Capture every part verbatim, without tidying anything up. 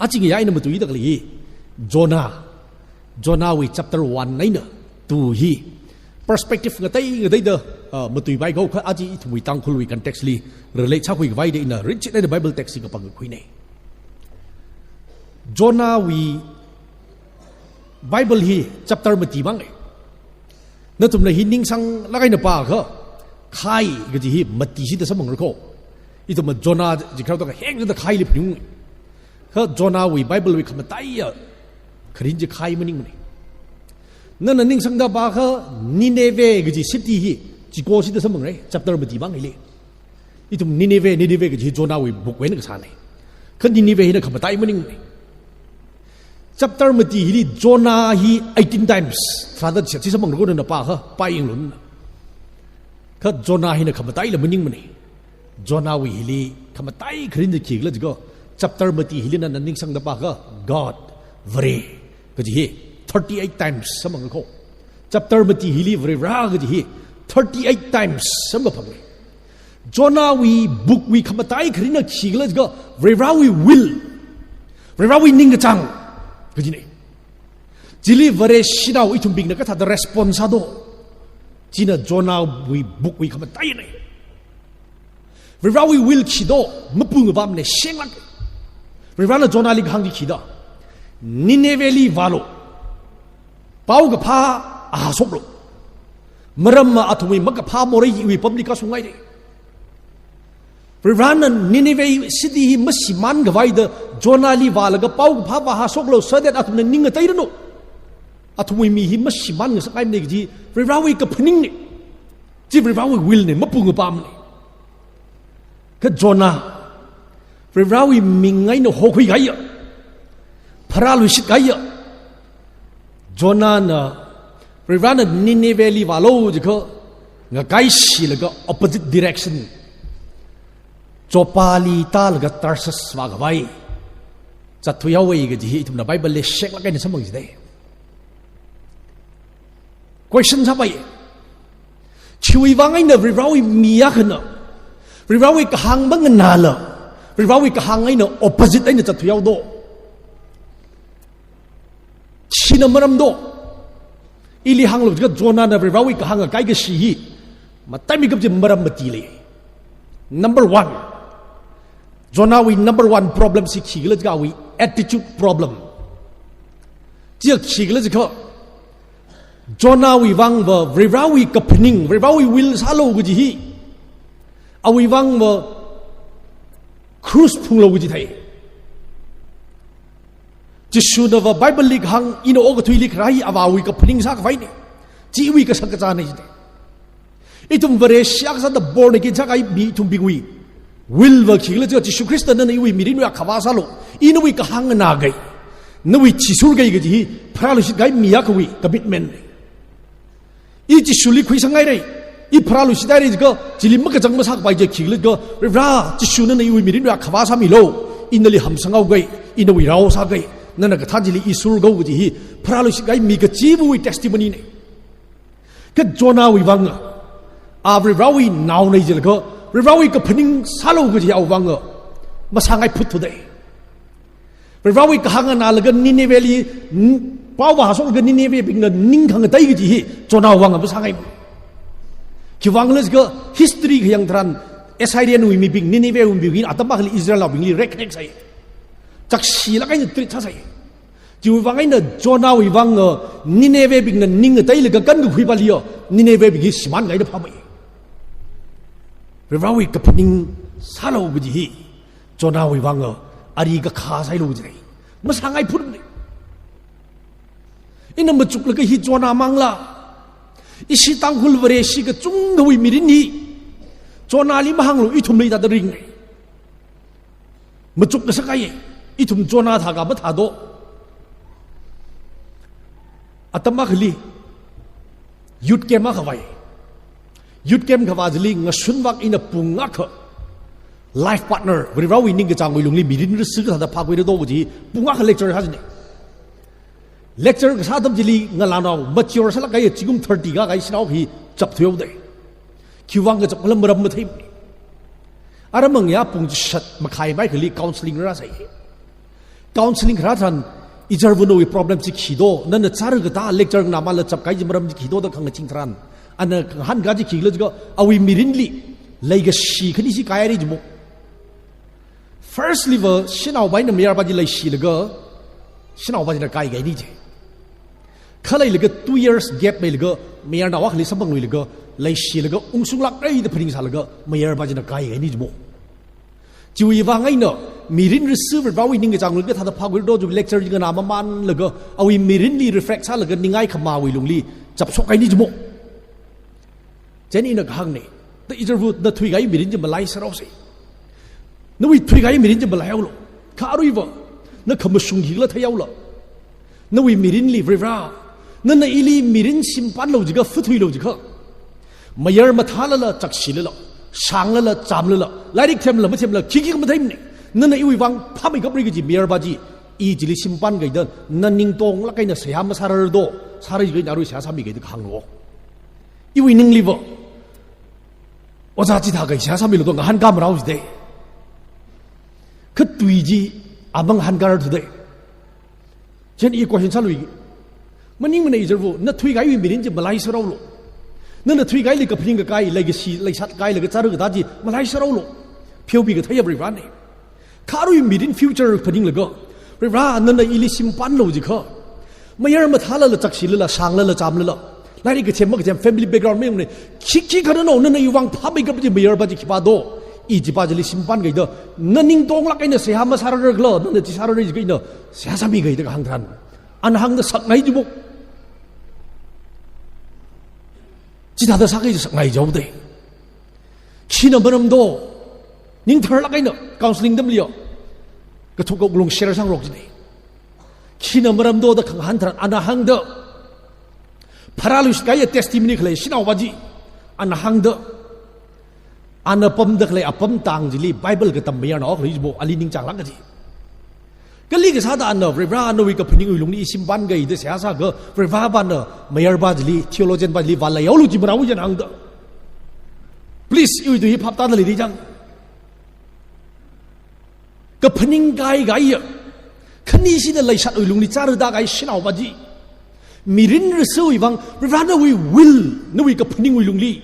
Aja ngayā eina matuida khalei hi Jonah, Jonahwui chapter one eina two hi perspective ngatei ngateida, ah, matuipai kho kha aja ithumwui Tangkhulwui context li relate sākhui khavai da ina rinchit eina Bible text hi kapangkhuina. Jonahwui Bible hi chapter mati mang e. Nathumna hi ningsanglāk eina pākha, khai kaji hi mati shida samphangrakho. Ithumna Jonah jikhao da kaheng da khaili phaningunga. Kha Jonahwui Bible wui khamataiya kharin chi khai maningmana. Nana ningsangda pākha Nineveh kaji city hi chiko shida samphangra, chapter mati mang hili. Ithum Nineveh, Nineveh kaji hi Jonahwui book wui eina kasāna. Kha Nineveh hina khamatai maningmana. Chapter mati hili Jonah hi eighteen times tharāda chishat chi samphangrakho nana pākha, pāyanglu nana. Kha Jonah hina khamataila maningmana. Jonahwui hili khamatai kharin chi khikhala jiakha, chapter mati hili nana ningsangda pākha, God, Vare kaji hi thirty-eight times samphangra kho. Chapter mati hili Varivara kaji hi thirty-eight times samkaphanga. Jonahwui book wui khamatai kharinna khikhala jiakha, Varivarawui will, Varivarawui ningkachāng kajina. Chili Vareshinao ithumbingna kathāda response sādo, china Jonahwui book wui khamataina. Varivarawui will khi do, mapung ngapamna, shenglāk. Varivarana Jonahli kahāng chi khi da, Ninevehli vālu, paokaphā vāhāshoklu. Maramva athumwui makaphā moreiwui pamli kashungngaina. Varivarana Nineveh city hi mashimān khavai da Jonahli vālaga paokaphā vāhāshoklu, so that athumna ning ngateiranu. Athumwui mi hi mashimān ngasakngaimana kaji Varivarawui kaphaningna. Chi Varivarawui will na, mapung ngapamna. Kha Jonah, Varivarawui ming eina hokhui kahaiya, pharāluishit kahaiya Jonahna, Varivarana Ninevehli vālu jiakha, ngakaishilaga opposite direction, Joppali tālaga Tarsus vākhavai zatthuihaowa kaji hi ithumna Bible li shenglāk eina samphang jidai. Question sāpai. Khiwuivang eina Varivarawui mi akhana Varivarawui kahāng manganāla, Varivarawui kahāng eina opposite eina zatthuihaodo? China maram do? Ili hānglu jiakha Jonahna Varivarawui kahāng ngakaikashi hi mataimeikap chi maram mati lei. Number one, Jonahwui number one problem chi khikhala jiakha awui attitude problem. Chi khikhala jiakha, Jonahwui vangva Varivarawui kaphaning, Varivarawui will sālu kaji hi, awui vangva cross phunglu kaji thei. Jishunawa Bible li kahāng, ina okathuili kharā hi Avāwui kaphaning sākhavaina. Chi iwui kashak kazāna jida. Ithum Vareshi akha sāda born again sākahai mi ithumbingwui will va khikhala jiakha, Jishu Khristana iwui mirinwui Akhava sālu, i nawui kahāng nganāki, nawui thishurki kaji hi pharāluishit kahai mi akhawui commitment na. I Jishuli khuisanghaira, i pharāluishithaira jiakha, chili makachang masākapai chi khikhala jiakha, Varivara, Jishuna iwui mirinwui Akhava sāmilu, i nali hamsanghaoki, i nawui rao sāki, nana kathā chili i shurki kaji hi pharāluishit kahai mi kachiva̱wui testimony na. Kha Jonahwui vang, a Varivarawui naona jilaga, Varivarawui kaphaning sālu kaji awui vang masāngai phut thuda. Varivarawui kahāng nganālaga Ninevehli, n-, pao vāhāshoklaga Ninevehbingna ning khangatei kaji hi Jonahwui vang masāngai. Khiwuivang khala jiakha history khayang tharan Assyrianwui mibing, Ninevehwui mibing atam akhali Israelnaobingli reknek sai. Chakshilāk eina treat sāsai. Chiwui vang eina Jonahwui vang, uh, Ninevehbingna ning ngateilaga kankakhui pali yo, Ninevehbing hi shimān kahaina phāmei. Varivarawui kaphaning sālu kaji hi Jonahwui vang, uh, ari kakha sailu jai. Masāngai phut na. Ina machuklaga hi Jonah mangla, ishi Tangkhul Vareshi kachungkhawui mirin hi Jonahli mahānglu, ithumli tāda ring. Machuk ngasakngai, ithum Jonah thākha mathādo. Atam akhali youth camp akha vāi. Youth camp kavā chili ngashunvak ina pung akha life partner, Varivarawui ningkachāngwui lungli mirin risi kathāda phākhuira do kaji pung akha lecture sāchina. Lecture kasā atam chili ngalānao mature sālāk kahai, zingkum thirty kakahai shanao hi chapthuihaoda. Khiwuivang kachap khala maram mathei. Aram ngayā pung chishat makhai maikhali counseling rāsai. Counseling kharā tharan, izarvana nawui problem chi khi do, nana chara katā lecture nganāmala chapkahai chi maram chi khi do da khangachee tharan, ana khangahānkā chi khikhala jiakha, awui mirinli leikashi khani chi kaihaira jimo. Firstly va, shanaopa eina mayarpa chi leishilaga, shanaopa china kaikahaina ji. Khaleilaga two years gap meilaga, mayarnao akhali samphanglui laga, leishilaga, ungshunglākra da phaningsālaga, mayarpa china kaikahaina jimo. Chiwui vang eina, mirin rishi Varewui ningkachāng lungli kathāda phākhuira do, chiwui lecture chi nganāmamanlaga, awui mirinli reflect sālaga ningai khamāwui lungli chapshokkahaina jimo. Chieina ina kahāngna, ta izarva na thuikahai mirin chi malaiserhaosa. Nawui thuikahai mirin chi malaihaolu. Kha aruiva, na khamashung khikhala theihaolu. Nawui mirinli Varivara, nana ili mirin shimpānlu jiakha, phuthuilu jiakha, mayar mathālala, chakshilala, shānglala, chāmlala, lairik themla mathemla, khikhi matheimana. Nana iwui vang phāmeikapra kaji mayarpa chi, i chili shimpānkahai da, na ning tonglāk eina seihā masārar do, sāra jiakha ina arui seihā sāmikahai da kahānglo. Iwui ningli va, ojā chithākha seihā sāmilu da ngahānkā marao jida. Kha tui chi, amang ngahānkārar thuda. Chieina i question sālui. Maningmana izarva, na thuikahaiwui mirin chi malaiserhaolu. Nana thuikahaili kaphaning kakai, leikashi, leishat kahailaga chara katā chi malaiserhaolu. Pheomi kathei Varivarana. Kha arui mirin future phaninglaga, Varivara nana ili shimpānlu jiakha, mayar mathālala, chakshilala, shānglala, chāmlala, lairik kathem makathem, family background mayangmana, khikhi kharānao nana iwui vang phāmeikapra kaji mayarpa chi khipā do, i chipa chili shimpānkahai da, na ning tonglāk eina seihā masārar khala, nana chi sārar jiakha ina seihā sāmikahai da kahāng tharan, ana hāngda sakngai jimo. Chithāda sākahai sakngai jaoda. Khina maram do, ning tharlāk eina counseling tamliya, kathuk kawuklung share sāngarok jina. Khina maram do da khangahān tharan ana hāngda, pharāluishit kahaiya testimony khalei shanaopa chi, ana hāngda, ana pamda khalei apam tang chili Bible katam mayarnao khalei jimo, ali ningchānglāk kaji. Kali kasāda ana, Varivara nawui kaphaningwui lungli i shimpānkahai da seihā sākha, Varivarapana mayarpa chili, theologianpa chili vāleihaolu ji marao china hāngda. Please, iwui tui hi phaptāda leida chang. Kaphaning kaikahaiya, khanishida leishatwui lungli chara tākahai shanaopa chi, mirin rishiwui vang, Varivara nawui will, nawui kaphaningwui lungli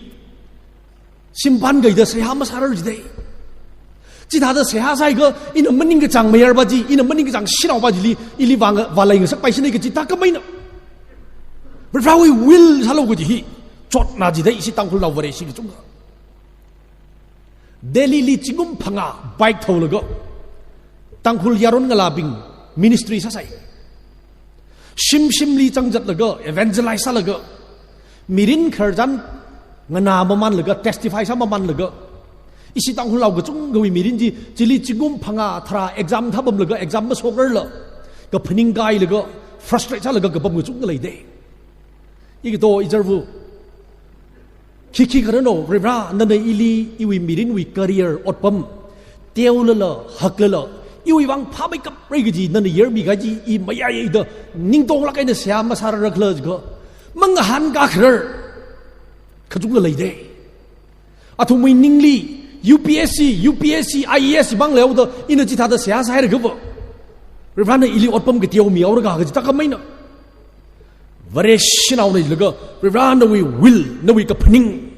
shimpānkahai da seihā masārar jida. Chithāda seihā sāhaiakha, ina maningkachāng mayarpa chi, ina maningkachāng shanaopa chili, ili vānga, vāleingasakpaishina kaji thākhameina. Varivara will sālu kaji hi, chotna jida ishi Tangkhulnao Vareshi kachungkha. Delhi li zingkum phangā bike thaolaga, Tangkhul yaron ngalābing ministry sāsai. Shim shimli zangzatlaga, evangelize sālaga, mirin khararchan nganāmamanlaga, testify sāmamanlaga, ishi Tangkhulnao kachungkhawui mirin chi, chili zingkum phangā tharā exam thāpamlaga, exam mashokrarla, kaphaning kailaga, frustrate sālaga kapam kachungkha leida. Ikato izarva, khikhi kharānao, Varivara, nana ili, iwui mirinwui career otpam, teolala, haklala, iwui vang phāmeikapra kaji, nana yarmikahai chi, i mayāya da, ning tonglāk eina seihā masārar khala jiakha, mangahānkā kharar kachungkha leida. Athumwui ningli, U P S C, U P S C, I A S mang leihaoda, ina chithāda seihā sāhaira khava, Varivarana ili otpam kateo mihaora kaji thākhameina. Vareshinaona jilaga, Varivara nawui will, nawui kaphaning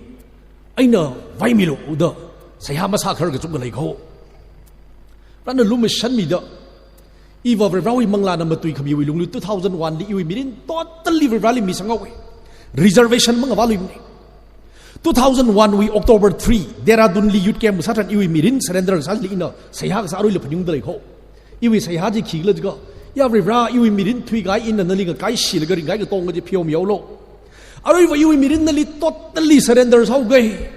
eina vaimilu da, seihā masākharar kachungkha leikho. Varena lumashanmida, iva Varivarawui manglāna matuikhamiwui lungli two thousand one li iwui mirin totally Varivarali misanghaowa. Reservation mangavāluimana. Two thousand one wui October three, Dehradun li youth camp sātharan iwui mirin surrender sāli ina seihā kasā aruila phaningungda leikho. Iwui seihā chi khikhala jiakha, ya Varivara, iwui mirin thuikahai ina nali ngakaishilaga ringkahai katonga chi pheomihaolu. Aruiva iwui mirin nali totally surrender sāhaoga.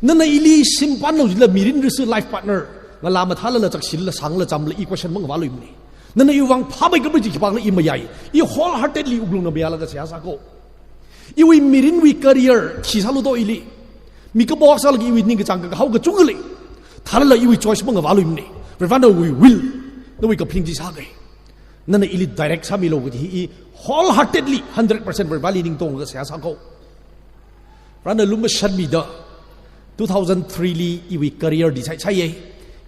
Nana ili shimpānlu jila mirin rishi life partner, ngalā mathālala, chakshilala, shānglala, chāmlala, i question mangavāluimana. Nana iwui vang phāmeikapra kaji khipākhala i mayāi. I wholeheartedly wuklungna mayālaga seihā sākho. Iwui mirinwui career khi sālu do ili. Mi kapo akha sālaga iwui ningkachāng kahao kachungkha lei. Thālala iwui choice mangavāluimana. Varivara nawui will, nawui kaphaning chi sāga. Nana ili direct sāmilu kaji hi i wholeheartedly, hundred percent Varivarali ningtonga seihā sākho. Varena lumashanmida, two thousand three li iwui career decide sāya.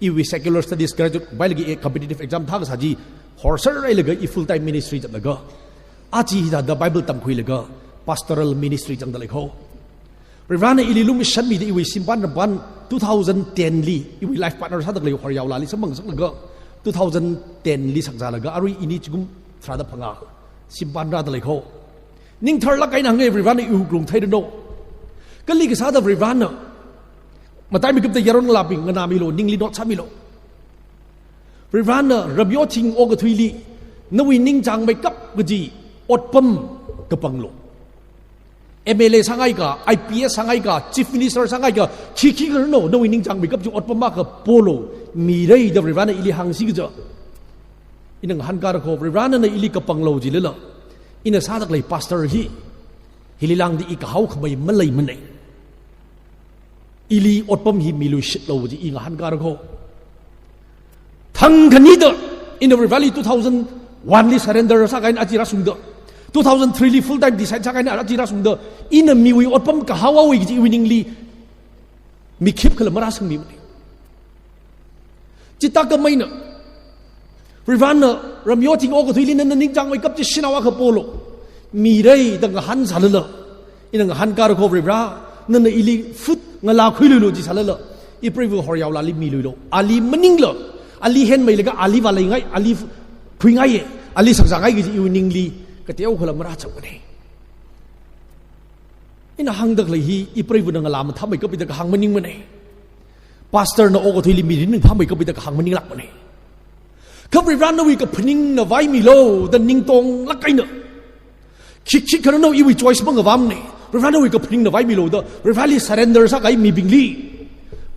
Iwui secular studies graduate pailaga e competitive exam thākasā chi horser hailaga i full time ministry zatlaga, aja hithāda Bible tamkhuilaga pastoral ministry zangda leikho. Varivarana ili lumashanmida iwui simphan rampan two thousand ten li iwui life partner sāda khalei Horyaolali samphang ngasaklaga, two thousand ten li sakzālaga arui ini chigum tharāda phangā simphan rāda leikho. Ning tharlāk eina hānga, Varivarana iwui wuklung theiranu. Kali kasāda Varivarana mataimeikapta yaron ngalābing nganāmilu, ningli not sāmilu. Varivarana ramyothing okathuili nawui ningchāngmeikap kaji otpam kapanglu. M L A sāngaika, I P S sāngaika, Chief Minister sāngaika, khikhi kharanu, nawui ningchāngmeikap chi otpam akha polu, mira da Varivarana ili hāngsi kaja ina ngahānkāra kho. Varivarana ili kapanglu jilala, ina sāda khalei pastor hi, hili lāngda i kahao khamei maleimana. Ili otpam hi miluishitlu kaji i ngahānkāra kho. Thang khanida ina Varivarali two thousand one li surrender sākahaina aja rāshungda, two thousand three li full time decide sākahaina aja rāshungda, ina miwui otpam kahao awui kaji iwui ningli mikhip khala marāsangmimana. Chithākhameina, Varivarana ramyothing okathuili nana ningchāngmeikap chi shanao akha polu, mira da ngahānsālala, ina ngahānkāra kho, Varivara, nana ili fut ngalā khuiluilu jisālala, ipreiva Horyaolali miluilu. Ali maningla, ali henmeilaga ali vāleingai, ali khuingaiya, ali sakzāngai kaji iwui ningli kateokhala marāchangmana. Ina hāngda khalei hi, ipreivana ngalā mathāmeikap hithāda kahāng maningmana. Pastor na okathuili mirin mathāmeikap hithāda kahāng maninglākmana. Kha Varivarana nawui kaphaningna vaimilu da ning tonglāk eina, khikhi kharanu, iwui choice mangavāmana. Varivarana nawui kaphaningna vaimilu da Varivarali surrender sākahai mibingli,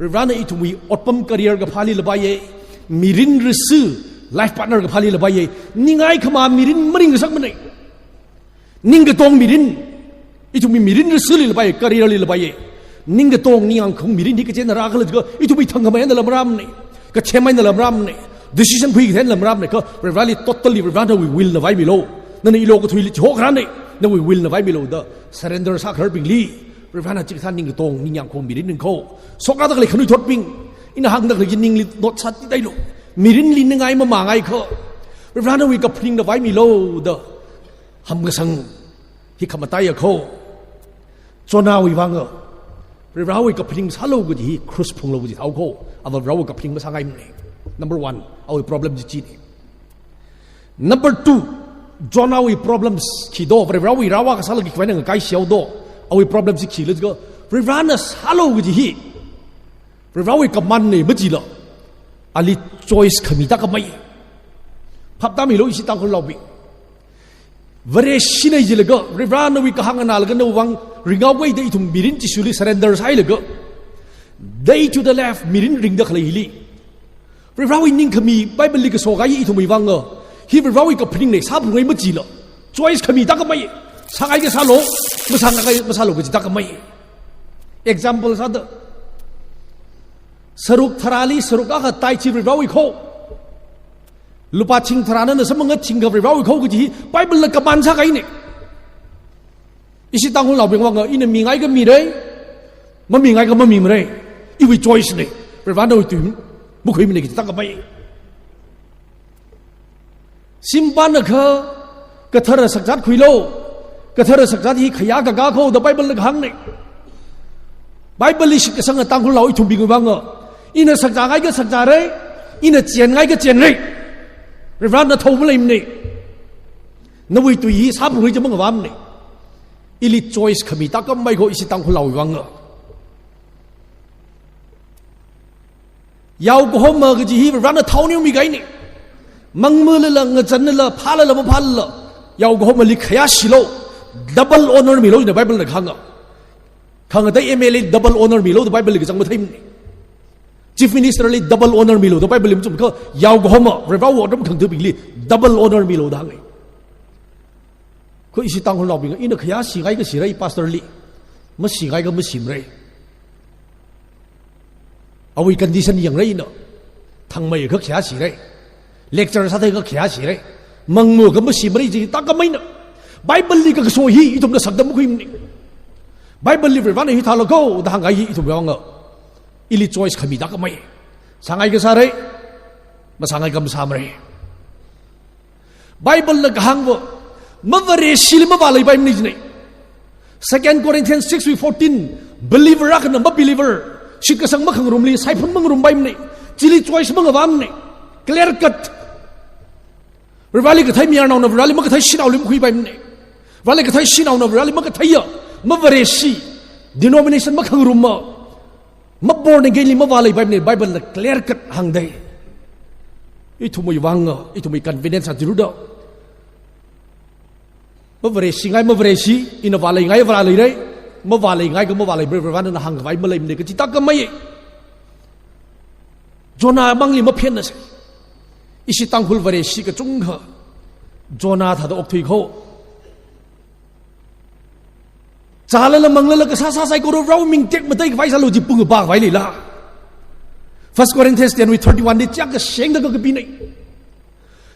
Varivarana ithumwui otpam career kaphāli lapaiya, mirin risi, life partner kaphāli lapaiya, ningai khamā mirin maringngasakmana. Ning katong mirin, ithumwui mirin risili lapaiya, career li lapaiya. Ning katong ningyāngkhaung mirin hi kachina rākhala jiakha, ithumwui thangkhamei einala marāmana, kathem einala marāmana, decision khuikathaila marāmana, kha Varivarali totally Varivarana nawui will na vaimilu. Nana ili okathuili chihokharana, nawui will na vaimilu da surrender sākhararbingli, Varivarana chikathā ning katong ningyāngkhaung mirin ning kho. Shokrāda khalei khanuithotbing, ina hāngda khalei chi ningli not sātidailu. Mirinli ningai mamāngai kho. Varivarana nawui kaphaningna vaimilu da hamkasang hi khamataiya kho. Jonahwui vānga, Varivarawui kaphaning sālu kaji hi krush phunglu kaji thao kho. Ava Varivarawui kaphaning masāngaimana. Number one, awui problem chi china. Number two, Jonahwui problems khi do, Varivarawui rāvā kasāla khikhavai eina ngakaishihaodo. Awui problems chi khila jiakha, Varivarana sālu kaji hi Varivarawui command na majila, ali choice khami tākhamei. Phap tāmilu ishi Tangkhulnaobing. Vareshina jilaga, Varivara nawui kahāng nganālaga nawui vang ringhaokhuida ithum mirin Jishuli surrender sāhailaga, day to the left mirin ringda khalei hili, Varivarawui ningkhami Bible li kaso kahai ithumwui vānga, hi Varivarawui kaphaningna, sāphungngai majila, choice khami tākhamei. Sāngaika sālu, masāngaika masālu kaji tākhamei. Example sāda, saruk tharāli saruk akha tai chi Varivarawui kho. Lupā thing tharā nana samphanga thingkha Varivarawui kho kaji hi Bible na command sākahaina. Ishi Tangkhulnaobing vānga, ina mingaikha mira, mamingaikha mamimara. Iwui choice na. Varivarana nawui tui makhuimana kaji tākhamei. Simphanna kha, kathara sakzat khuilu. Kathara sakzat hi khayā kakā kho da Bible na kahāngna. Bible li shitkasanga Tangkhulnao ithumbingwui vānga, ina sakzāngaikha sakzāra, ina chenngaikha chenra. Varivarana thao maleimana. Nawui tui hi sāphungngai chi mangavāmana. Ili choice khami tākhamei kho ishi Tangkhulnaowui vānga. Yao kahoma kaji hi Varivarana thao neomikahaina. Mangmalala, ngazanlala, phālala, maphālala, yao kahomali khayāshilu. Double honor milu jina Bible na kahānga. Khangatei M L A li double honor milu da Bible li kachang matheimana. Chief Minister li double honor milu da Bible li machukha, yao kahoma, Varivarawui otram khangatha̱bingli double honor milu da hānga. Kha ishi Tangkhulnaobing, ina khayāshingaikha shira pastor li. Mashingaikha mashimara. Awui condition yangra ina. Thangmeiakha khayāshira. Lecture sātheiakha khayāshira. Mangmukha mashimara chi tākhameina. Bible li kakaso hi ithumna sakda makhuimana. Bible li Varivarana hithālu kho da hāngkahai hi ithumwui vānga, ili choice khami tākhamei. Sāngai kasā rai, masāngai kasā masāmara. Bible na kahāngva, mavareshili mavāleipaimana jinei. Second Corinthians six wui fourteen, believer akhana mabeliever shitkasang makhangarumli saiphun mangarumpaimana. Chili choice mangavāmana. Clear cut. Vareli kathei mayarnaona Vareli makathei shanaoli makhuipaimana. Vareli kathei shanaona Vareli makatheiya, mavareshi, denomination makhangarumma, maborn againli mavāleipaimana. Bible na clear cut hāngdei. Ithumwui vang, ithumwui convenience a jiruda, mavareshingai mavareshi, ina vāleingai vāleirai, mavāleingai ka mavāleirai, Varena hāngkhavai maleimana kaji tākhamei. Jonah mangli maphenna sei. Ishi Tangkhul vareshi kachungkha Jonah thāda okthui kho. Zālala manglala kasā sā saikora Varewui ming tekmateikhavai sālu ji pung pākhavai leila. First Corinthians ten wui thirty-one li chiyākha shengda kakapinei.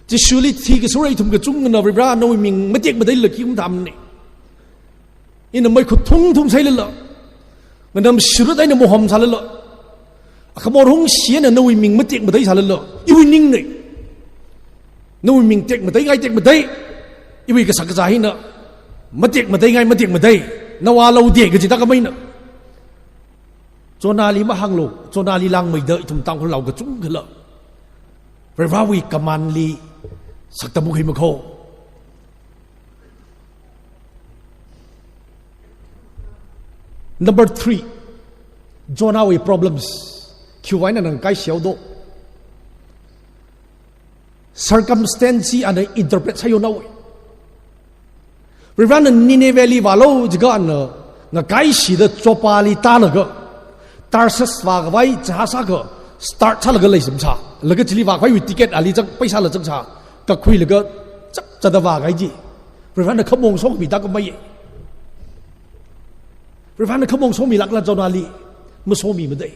Jishuli thikashura ithum kachungkhana Vare, nawui ming matekmateila khi ungthāmana. Ina meikhut thungthung sailala, nganam shirut eina mohom sālala, akhamor hungshina nawui ming matekmatei sālala, iwui ningnei. Nawui ming tekmateingai tekmatei, iwui kashak kazā hina matekmateingai matekmatei, nawui lou de kaji tākhameina. Jonahli mahānglu, Jonahli langmeida ithum Tangkhulnao kachungkhala Varewui command li sakta mukhui makho. Number three, Jonahwui problems. Khiwui eina nang kai shiao do. Circumstance ana interpret sāyo nawui. Varena Nineveh li vālu jiakha ana ngakaishida Joppa li tālaga, Tarsus vākhavai jahaz akha start sālaga leisam sā. Laga chili vākhavaiwui ticket ali chang, paisāla chang sā. Kakhuilaga chap chada vākahai ji. Varena khamong sokhami tākhamei. Varena khamong somilākla Jonahli? Masomimana dei.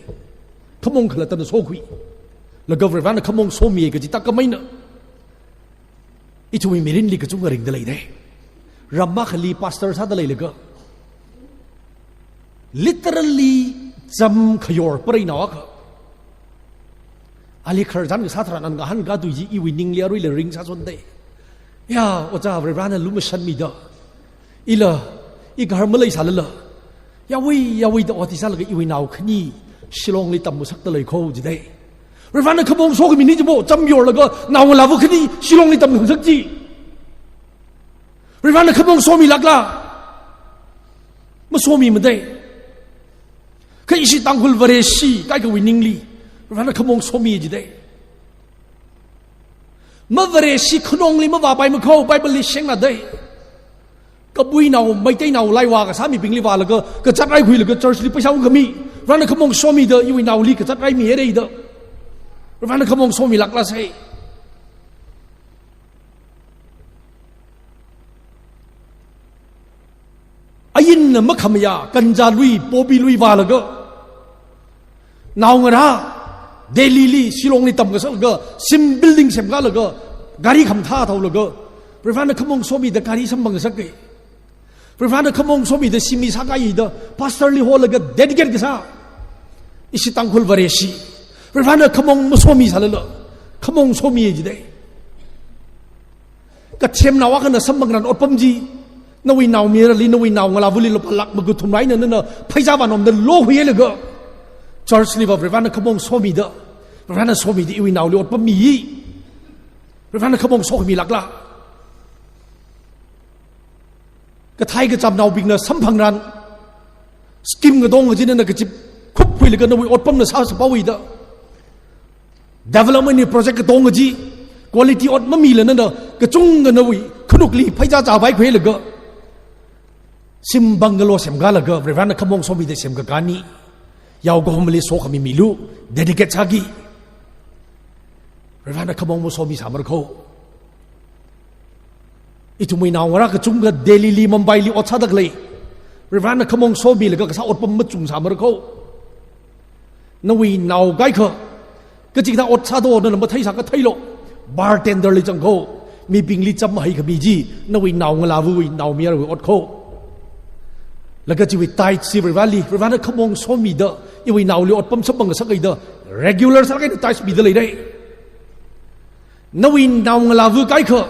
Khamong khalattana sokhui. Laga Varena khamong somi kaji tākhameina. Ithumwui mirinli kachungkha ringda leidei. Ram akhali pastor sāda leilaga, literally cham khayor pareinao akha, ali khararchan kasā tharan ana ngahānkathui ji iwui ningli aruila ring sāsondei. Ya, ojā, Varena lumashanmida, ila, igahar maleisālala, yāwui, yāwuida ot sālaga iwui nao khani Shillongli tamngasakta lei kho jidei. Varena khamong sokhamina jibo, cham yorlaga naongalāva khani Shillongli tamngasak ji. Varena khamong somilākla? Masomimana dei. Kha ishi Tangkhul vareshi kaikhawui ningli Varena khamong somi jidei. Mavareshi khanongli mavāpai makho, Bible li shengna dei. Kabuinao, Meiteinao, laiva kasā mibingli vālaga, kazat raikhuilaga church li paisā ungkhami. Varena khamong somida iwui naoli kazat raimihaira da. Varena khamong somilākla sei? Ainna makhamayā, kanja lui, poppy lui vālaga, naongarā, Delhi li, Shillong li tamngasakga, sim building semkalaga, gari khamathā thaolaga, Varena khamong somida gari samphang ngasakhai. Varena khamong somida shim sākahai da, pastor li holaga dedicate kasā. Ishi Tangkhul vareshi, Varena khamong masomisālala, khamong somi jidei. Kathemnao akhana samphangran otpam ji, nawui naomayarali, nawui naongalāvali lupā lakh maga thumra eina nana pheiza vānomda lokhuilaga, church liva Varena khamong somida, Varena somida iwui naoli otpammi. Varena khamong sokhamilākla? Kathei kachamnaobingna samphangran, scheme katonga chi nana kachip khupkhuilaga nawui otpamna sāsāpaowa da. Development wui project katonga chi, quality ot mamila nana kachungkha nawui khanukli pheiza chāpaikhuilaga, sim bungalow semkalaga, Varena khamong somida semkakāna. Yao kahomli sokhami milu, dedicate sāki. Varena khamong masomisāmara kho. Ithumwui naongarā kachungkha Delhi li, Mumbai li ot sādalei. Varena khamong somilaga kasā otpam machungsāmara kho. Nawui nao kaikha, kachikathā ot sādo nana matheisā katheilu, bartender li zangkho, mibingli cham mahaikhamiji, nawui naongalāvawui, naomayarawui ot kho. Laga chiwui tithe chi Vareli, Varena khamong somida, iwui naoli otpam samphang ngasakhai da, Regular sālāk eina tithes mida leidei. Nawui naongalāva kaikha,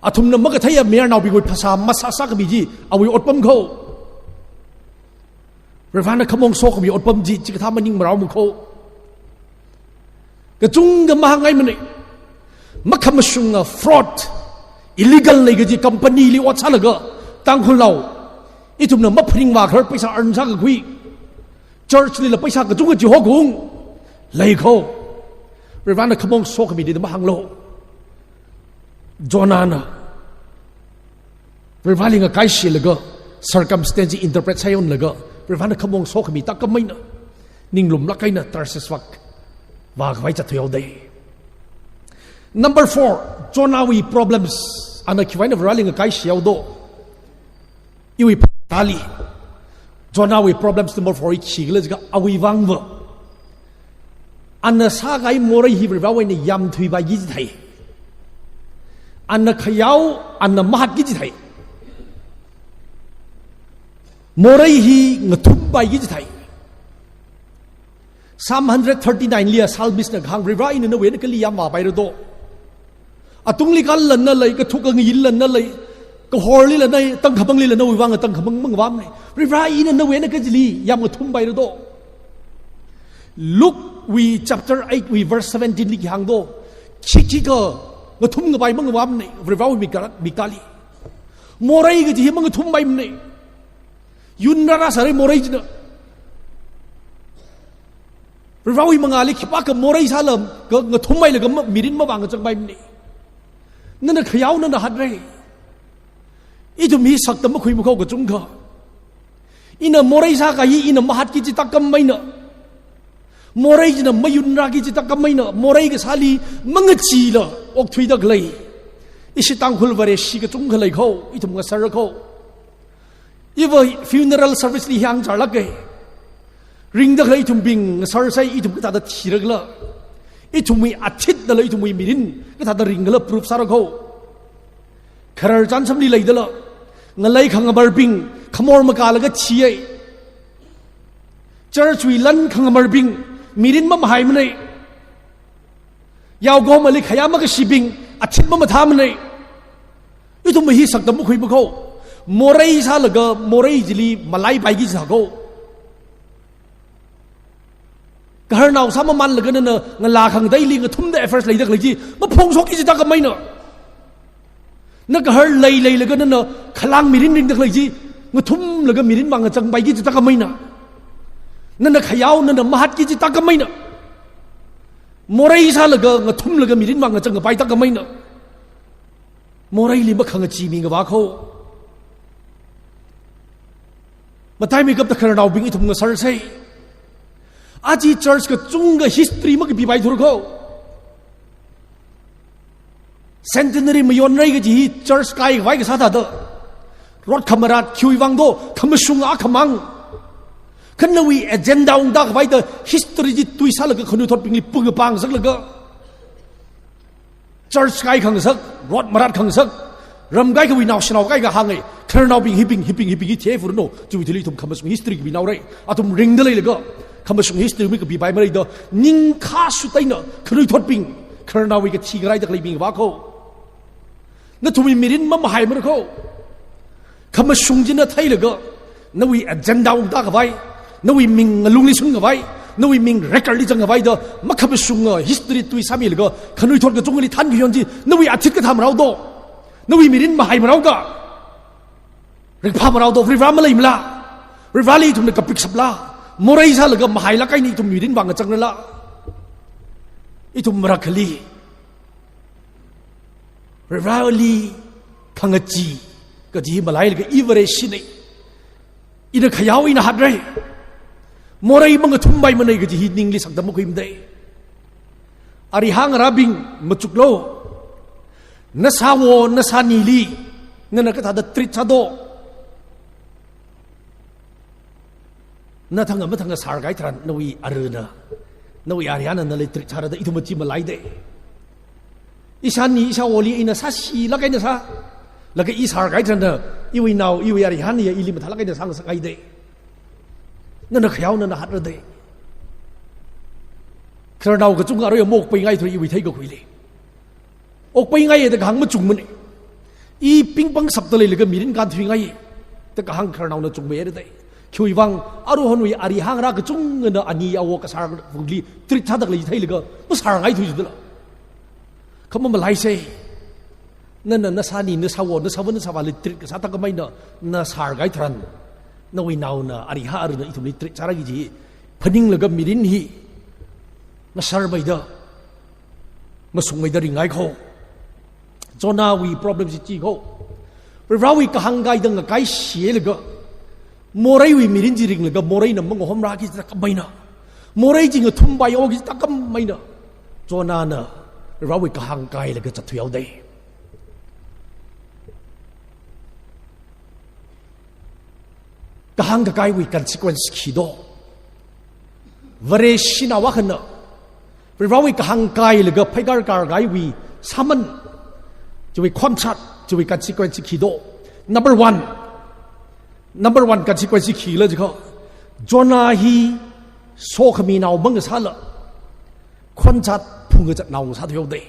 athumna makatheiya mayarnaobingwui phasā masāsā khami chi awui otpam kho. Varivarāna khamong sokhami otpam chi, chikathā maning marao makho. Kachungkha mahāngngaimana. Makhamashunga fraud, illegal nei kaji company li ot sālaga, Tangkhulnao, ithumna maphaning vākahar paisa earn sākakhui, church lila paisa kachungkha chihokung leikho. Varivarāna khamong sokhami da mahānglu. Jonahna Varivarāli ngakaishilaga, circumstance interpret sāyonlaga, Varivarāna khamong sokhami tākam eina, ninglumlāk eina Tarshish vak vākhavai zatthuihaodei. Number four, Jonahwui problems. Ana khiwui vang eina Varivarāli ngakaishihaodo? Iwui phatāli, Jonahwui problems number four hi khikhala jiakha, awui vangva, ana sākahai morei hi Varivarāwui eina yamthuipaiki jithei. Ana khayao, ana mahatki jithei. Morei hi ngathumpaiki jithei. Psalm hundred thirty-nine liya psalmist na kahāng, Varivarā, ina nawui eina kali yamvāpairado? Atungli kala na lei, kathuk kangayinla na lei, kahorlila na lei, tangkhamanglila nawui vang tangkhamang mangavāmana. Varivarā, ina nawui eina kachili yamngathumpairado? Luke wui chapter eight wui verse seventeen li khi hāngdo? Khikhikha ngathumkapai mangavāmana Varivarāwui mikta-, miktāli. Morei kaji hi mangathumpaimana. Yunrāra sāra morei china. Varivarāwui mangāli khipākha morei sāla, kha ngathumhailaga ma-, mirin mavāngachangpaimana. Nana khayao, nana hatra. Ithum hi sakta makhui makho kachungkha. Ina morei sākahai, ina mahatki chi tākam eina, morei china mayunrāki chi tākam eina, morei kasāli mangachila okthuida khalei ishi Tangkhul Vareshi kachungkha leikho, ithum ngasārakho. Iva funeral service li hāngchālāka. Ringda khalei ithumbing ngasārsei, ithum kathāda thirakhala, ithumwui athitnala ithumwui mirin kathāda ringkhala proof sārakho. Kharar chānsamli leidala, ngalei khangamarbing khamor makālaga thiya. Church wui lan khangamarbing mirin mamahaimana. Yaokahomali khayā makashibing athit mamathāmana. Ithum hi sakta makhui makho. Morei sālaga morei chili malaipaiki jithākho. Gaharnao sāmamanlaga nana ngalā khangateili ngathumda affairs leida khalei chi maphongshokki chi tākam eina. Na gahar leileilaga nana khalang mirin ringda khalei chi ngathumlaga mirin vāngachangpaiki chi tākam eina. Nana khayao, nana mahatki chi tākam eina. Morei sālaga ngathumlaga mirin vāngachangkapai tākam eina. Moreili makhangachee mingavākho. Mataimeikapta khararnaobing, ithum ngasārsei. Aja church kachungkha history makapipaithura kho. Centenary mayonrai kaji hi church kaikhavai kasā thāda. Rot khamarat khiwui vangdo, khamashung akhamang. Kha nawui agenda ungda khavaida history chi tui sālaga khanuithotbingli pung kapang zaklaga, church kaikhangasak, rot marat khangasak, ram kaikhawui naoshinao kaikha hānga, khararnaobing hibing, hibing, hibing hi theifurano, chiwui thili ithum khamashung history kapinaora. Athum ringda leilaga, khamashung history makapipaimara da, ningkha shuteina, khanuithotbing, khararnaowui kathi karaida khaleibing vākho. Nathumwui mirin mamahaimara kho. Khamashung china theilaga, nawui agenda ungda khavai, nawui ming ngalungli sungkhavai, nawui ming record li zangkhavai da, makhamashunga history tui sāmilaga, khanuithot kachungkhali thankayon chi, nawui athit kathā maraodo? Nawui mirin mahaimaraoda? Ringphāmaraodo? Varivarā maleimala? Varivarāli ithumna kapikshapla? Morei sālaga mahailāk eina ithum mirin vāngachangrala? Ithum marakhali Varivarāli khangachee kaji hi malailaga, I Vareshina, ina khayao, ina hatra, morei mangathumpai mana kaji hi ningli sakta makhuimada. Arihā ngarābing machuklu. Nashāwo nashānili nana kathāda treat sādo? Na thanga mathanga sārkahai tharan nawui arana, nawui arihāna nali treat sāra da ithum chi malaida. Ishāni ishāwoli ina sāshilāk eina sā, laga I sārkahai tharan iwui nao, iwui arihāna ya ili mathālāk eina sāngasakhaida. Nana khayao, nana hatra da. Khararnao kachungkha aruiva maokpaingai thura iwui theikakhuili. Okpaingai da kahāng machungmana. I pingpang shapda leilaga mirin kānthuingai da kahāng khararnaona chungmei da. Khiwuivang aruihonwui ari hāngrā kachungkhana ani awo kasār vungli treat sāda khalei theilaga masārngaithui jidala. Kha mamalaisa. Nana nasāni, nasāwo, nasāva, nasāvāli treat kasā thākhameina, na sārngai tharan, nawui naona, arihā arina ithumli treat sāra kaji phaninglaga mirin hi ngasharmeida, masungmeida ringngai kho. Jonahwui problem chi chi kho. Varivarāwui kahāng kaida ngakaishailaga, moreiwui mirin chi ringlaga, moreina mangahomrā kaji thākhameina, morei chi ngathumpai o kaji thākhameina, Jonahna Varivarāwui kahāng kailaga zatthuihaoda. Kahāng kakaiwui consequence khi do? Vare shanao akhana Varivarāwui kahāng kailaga phaikar karngaiwui sāman, chiwui khonshat, chiwui consequence khi do? Number one, number one consequence khila jiakha, Jonah hi sokhaminao mangasāla, khonshat phungkazatnao ngasāthuihaoda.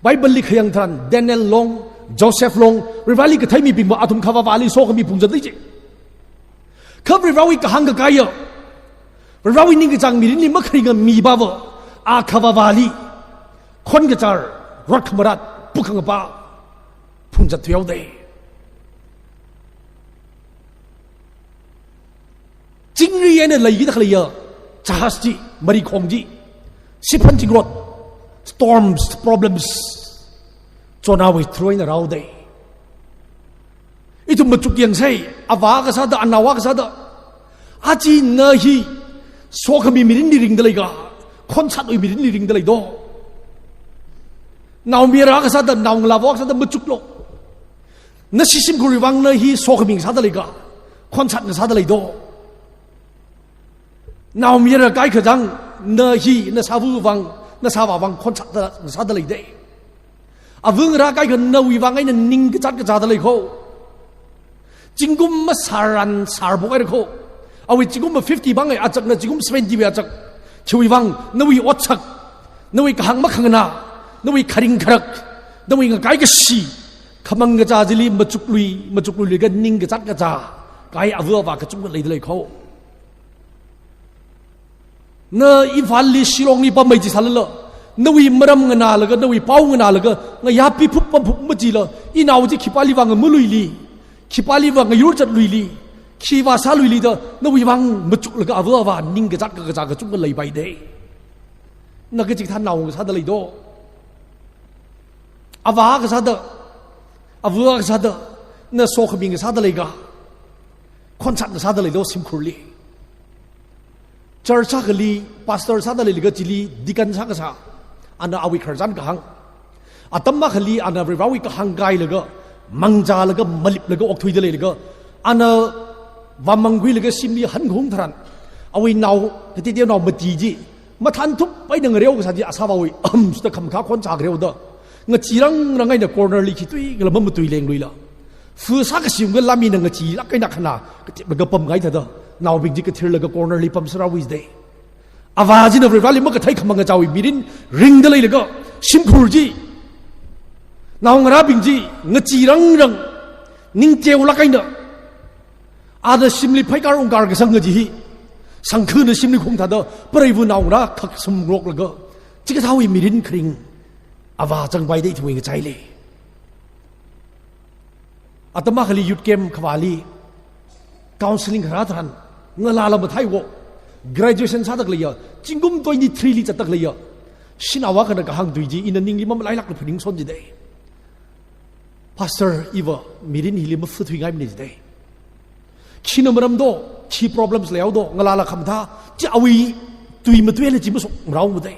Bible li khayang tharan, Daniel long, Joseph long, Varivarāli kathei mibingva athum khavāvāli sokhami phungzat lei ji. Kha Varivarāwui kahāng kakaiya, Varivarāwui ningkachāng mirinli makharinga mipava, a khavāvāli khon kachar, rot khamarat, pukhangapa phungzatthuihaoda. Chingri eina leikida khaleiya jahaz chi, marikhong chi, siphan chingrot, storms, problems, Jonahwui through eina rāhaoda. Ithum machuk yangsei, avā kasāda, anao kasāda, aja na hi sokhami mirinli ringda leika, khonshatwui mirinli ringda lei do? Naomayara kasāda, naongalāva kasāda machuklu. Nashi shimkhurwui vang na hi sokhami ngasāda leika, khonshat ngasāda lei do? Naomayara kaikha chang, na hi nasāva vang, nasāvā vang khonshat ngasāda leida. Ava ngarā kaikha nawui vang eina ningkazat kazāda lei kho. Zingkum masāran sārbok haira kho. Awui zingkum ma fifty vang e, achakna zingkum seventy wui achak. Chiwui vang, nawui otsak, nawui kahāng makhanganā, nawui kharing kharak, nawui ngakai kashi, khamang kazā chili machuklui, machukluilaga ningkazat kazā kahai ava avā kachungkha leida lei kho. Na Imphal li Shillong li pamei jisālala, nawui maram nganālaga, nawui pao nganālaga, ngayā piphup pamphup majila, inao chi khipāli vang muluili, khipāli vang yur zatluili, khi vāsāluili da, nawui vang machuklaga ava avā ningkazat kakazā kachungkha leipaida. Na kachikathā nao ngasāda lei do? Avā kasāda, ava kasāda, na sokhami ngasāda leika, khonshat ngasāda lei do shimkhurli? Church akhali pastor sāda leilaga chili deacon sākasā, ana awui khararchan kahāng. Atam akhali ana Varivarāwui kahāng kailaga, mangzālaga, maliplaga okthuida leilaga, ana vāmangkhuilaga shimli hankhaung tharan, awui nao, kateoteonao mati chi, mathānthup eina ngareo kasā chi asāvāwui, ahm, suda khamakhā khon sāngareo da, ngachee rangrang eina corner li khi tui kala mamatui lengluila, fu sākashi unga lam eina ngacheelāk eina khana kateplaga pamngai thāda, naobing chi kathirlaga corner li pamsārāwui da. Avā china Varivarāli makathei khamang kazāwui mirin ringda leilaga, shimkhur chi, naongarābing chi, ngachee rangrang, ningteolāk eina, ada shimli phaikar ungkar kasang kaji hi, sangkhana shimli khung thāda, preiva naongarā khaksum ngroklaga, chikathāwui mirin kharing avā zangpaida ithumwui ngachaili. Atam akhali youth camp khavāli counseling kharā tharan, ngalāla mathei wo, graduation sāda khaleiya, zingkum twenty-three li zatda khaleiya shanao akhana kahāng tui chi ina ningli mamalailākla phaningson jida. Pastor, iva mirin hili mafuthuingaimana jida. Khina maram do, khi problems leihaodo, ngalāla khamathā, chi awui tui matuila chi masokmarao mada.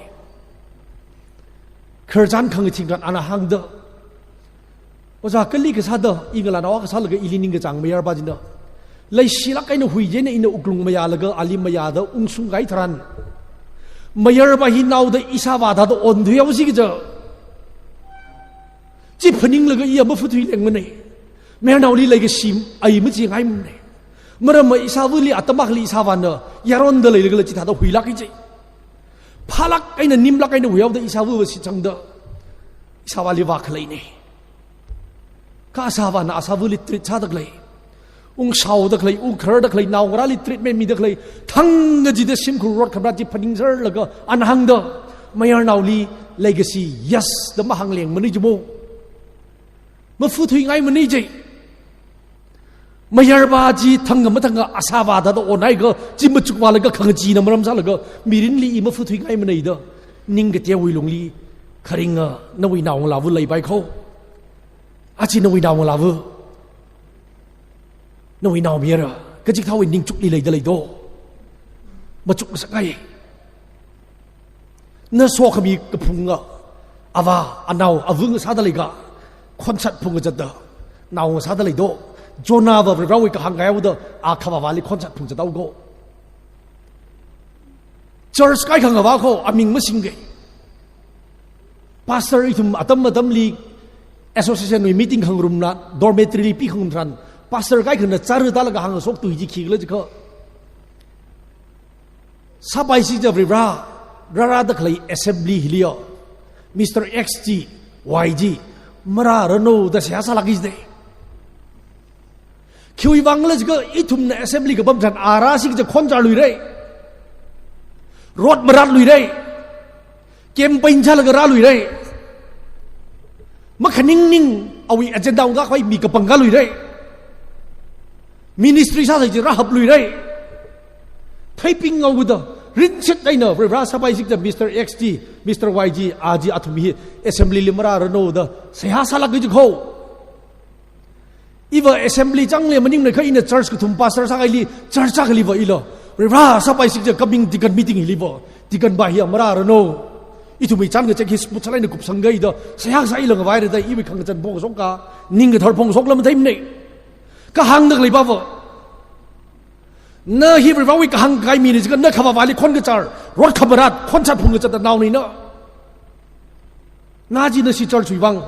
Khararchan khangaching khan ana hāngda, Ojā, kali kasāda, i ngalānao akha sālaga ili ningkachāng mayarva china, leishilāk eina hui chieina ina wuklung mayālaga ali mayāda ungshungkahai tharan, mayarva hi naoda ishāvā thāda onthuihaosi kaja, chi phaninglaga iya mafuthui lengmana. Mayarnaoli leikashi ai machingaimana. Maramva ishāvali atam akhali ishāvāna yaronda leilagala chithāda huilāka ji. Phālāk eina, nimlāk eina huihaoda ishāvāva shitsangda, ishāvāli vākhaleina. Kha ashāvāna ashāvali treat sādakhalei, ungshao dakhalei, ungkhar dakhalei, naongarāli treatment midakhalei, thangkachida shimkhur rot khamrat chi phaningserlaga ana hāngda, mayarnaoli leikashi yes da mahānglengmana jimo. Mafuthuingaimana je. Mayarvā chi thangkha mathangkha ashāvā thāda onhaiakha, chi machukvālaga khangachina maram sālaga, mirinli i mafuthuingaimana da, ning kateowui lungli, kharinga nawui naongalāva leipai kho. Aja nawui naongalāva, nawui naomayara, kachikathāwui ningchukli leida lei do? Machukngasakngai. Na sokhami kaphunga, avā, anao, avung sāda leikha, khonshat phungkazatda, naonga sāda lei do? Jonahva Varivarāwui kahāng kaihaoda, a khavāvāli khonshat phungkazat haowa kho. Church kaikhang avā kho, aming masingkei. Pastor ithum atam atamli association wui meeting khangarumna, dormitory li pikhangarum tharan, pastor kaikhana chara tālaga hāngshok tui chi khikhala jiakha, sāpaisi ja Varivarā, rārāda khalei assembly hiliya, Mister X chi, Y chi, marāranu da seihā sālāka jide. Khiwui vangkhala jiakha ithumna assembly kapam tharan a rāsi kaja khon char luira. Rot marat luira. Campaign chālaga rā luira. Makhaningning awui agenda ungkakhui mi kapangkā luira. Ministry sāsai chi rāhap luira. Theiping ngaoda, rinshit eina, Varivarā sāpaisi kaja Mister X chi, Mister Y chi, a chi athum hi assembly li marāranu da seihā sālāka ji kho. Iva assembly chang lei maningmana kha ina church kathum pastor sākahaili, church sākahailiva ila, Varivarā sāpaisi kaja coming deacon meeting hiliva, deacon va hiya marāranu. Ithumwui chān kachek hi smooth sālāk eina kupsangki da, seihā sā ila ngavaira da, iwui khangachān phongshoka, ning kathar phongshokla matheimana. Kahāngda khalei pava, na hi Varivarāwui kahāng kakai mina jiakha na khavāvāli khon kachar, rot khamarat, khonshat phungkazatda naonina. Na chi nashi church wui vang,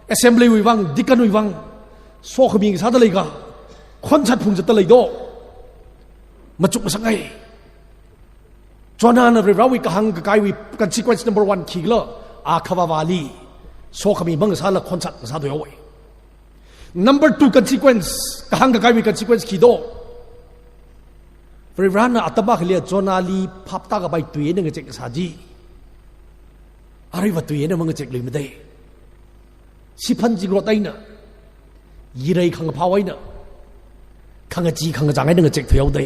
assembly wui vang, deacon wui vang, sokhami sāda leikha, khonshat phungkazatda lei do? Machukngasakngai. Jonahna Varivarāwui kahāng kakaiwui consequence number one khikhala, a khavāvāli sokhami mangasāla khonshat ngasā thuihaowa. Number two consequence, kahāng kakaiwui consequence khi do? Varivarāna atam akhaliya Jonahli phap tākapai tui eina ngachek kasā chi, aruiva tui eina mangachek luimada. Shiphan zingrot eina, yirei khangaphao eina, khangachee khangachāng eina ngachek thuihaoda.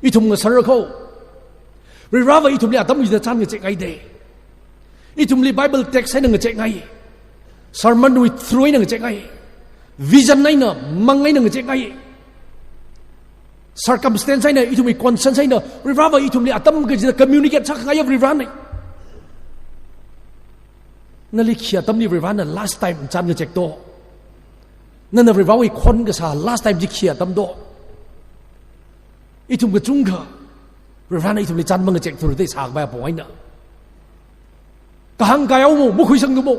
Ithum ngasāra kho. Varivarāva ithumli atam chida chān ngachekngaida. Ithumli Bible text eina ngachekngai. Sermon wui through eina ngachekngai. Vision eina, mang eina ngachekngai. Circumstance eina, ithumwui conscience eina, Varivarāva ithumli atam kachida communicate sākhangaiya Varivarāna. Nali khi atamli Varivarāna last time chān ngachek do? Nana Varivarāwui khon kasā last time chi khi atam do? Ithum kachungkha, Varivarāna ithumli chān mangachek thura da sākapai apong eina. Kahāng kaihaomo, makhuisangthumo,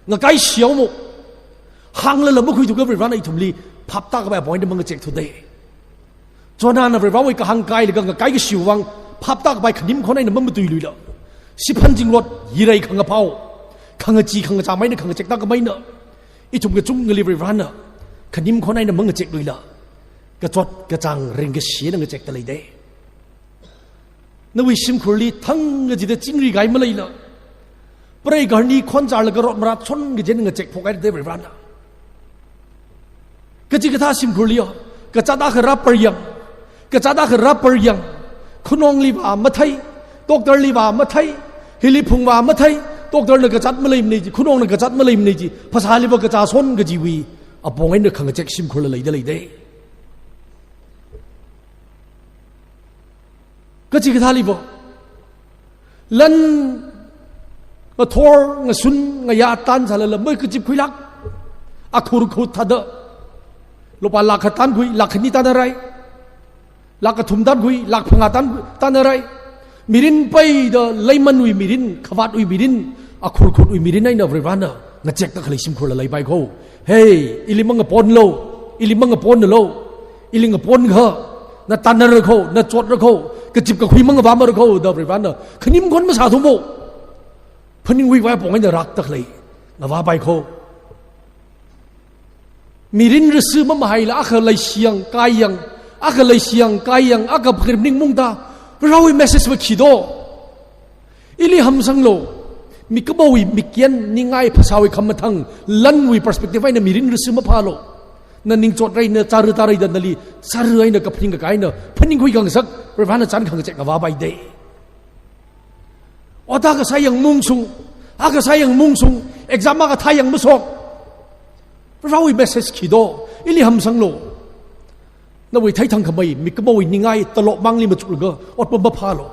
ngakaishihaomo. Hānglala makhuithuakha Varivarāna ithumli phap tākapai apong eina mangachek thuda. Jonahna Varivarāwui kahāng kailaga ngakaikashi vang, phap tākapai khanim khon eina mamatui luila, shiphan zingrot, yirei khangaphao, khangachee khangachāng eina khangachek tākhamei eina, ithum kachungkhali Varivarāna khanim khon eina mangachek luila, kachot kachāng ringkashi eina ngachekda leida. Nawui shimkhurli thangkachida chingri kahai maleila, prei garni khon charlaga rot marat shon kaji eina ngachek phokhaida Varivarāna. Kachikathā shimkhurli yo, kazāt akha rāpar yang, kazāt akha rāpar yang, khanongli vāmathei, doctor li vāmathei, hili phung vāmathei, doctor na kazāt maleimana ji, khanongna kazāt maleimana ji, phasāliva kazā shon kajiwui apong eina khangachek shimkhurla leida leida. Kachikathāliva, lan ngathor, ngasun, ngayā tān sālala, mai kachip khuilāk, akhur khut thāda, lupā lakh khat tānkhui, lakh khani tānarai, lakh kathum tānkhui, lakh phangā tān, tānarai. Mirin peida, leimanwui mirin, khavātwui mirin, akhur khutwui mirin eina Varivarāna ngachekda khalei shimkhurla leipai kho. Hey, ili mangaponlu, ili mangaponlu, ili ngaponkha, na tānara kho, na chotra kho, Kazip kakhui mangavāmara kho da Varivarana khanim khon masāthumo. Phaningwui vai pong eina raktak lei. Ngavāpai kho. Mirin risi mamahaila akha leishiyang, kaiyang, akha leishiyang, kaiyang, akha pharim ningmungda, Varivarawui message va khi do. Ili hamsanglu, mikumowui mikyan ningai phasāwui khamathang, lanwui perspective eina mirin risi maphālu. Na ningchot rai, na chara tārai da nali, chara eina kaphaning kakai eina, phaningkhui khangasak, Varivarana chān khangachek ngavāpai dei. Ot akha sāyang mungshung, akha sāyang mungshung, exam akha thāyang mashok. Varivarawui message khi do, ili hamsanglu. Nawui theithang khamei, mikumowui ningai, talop mangli machuklaga, ot mamaphālu.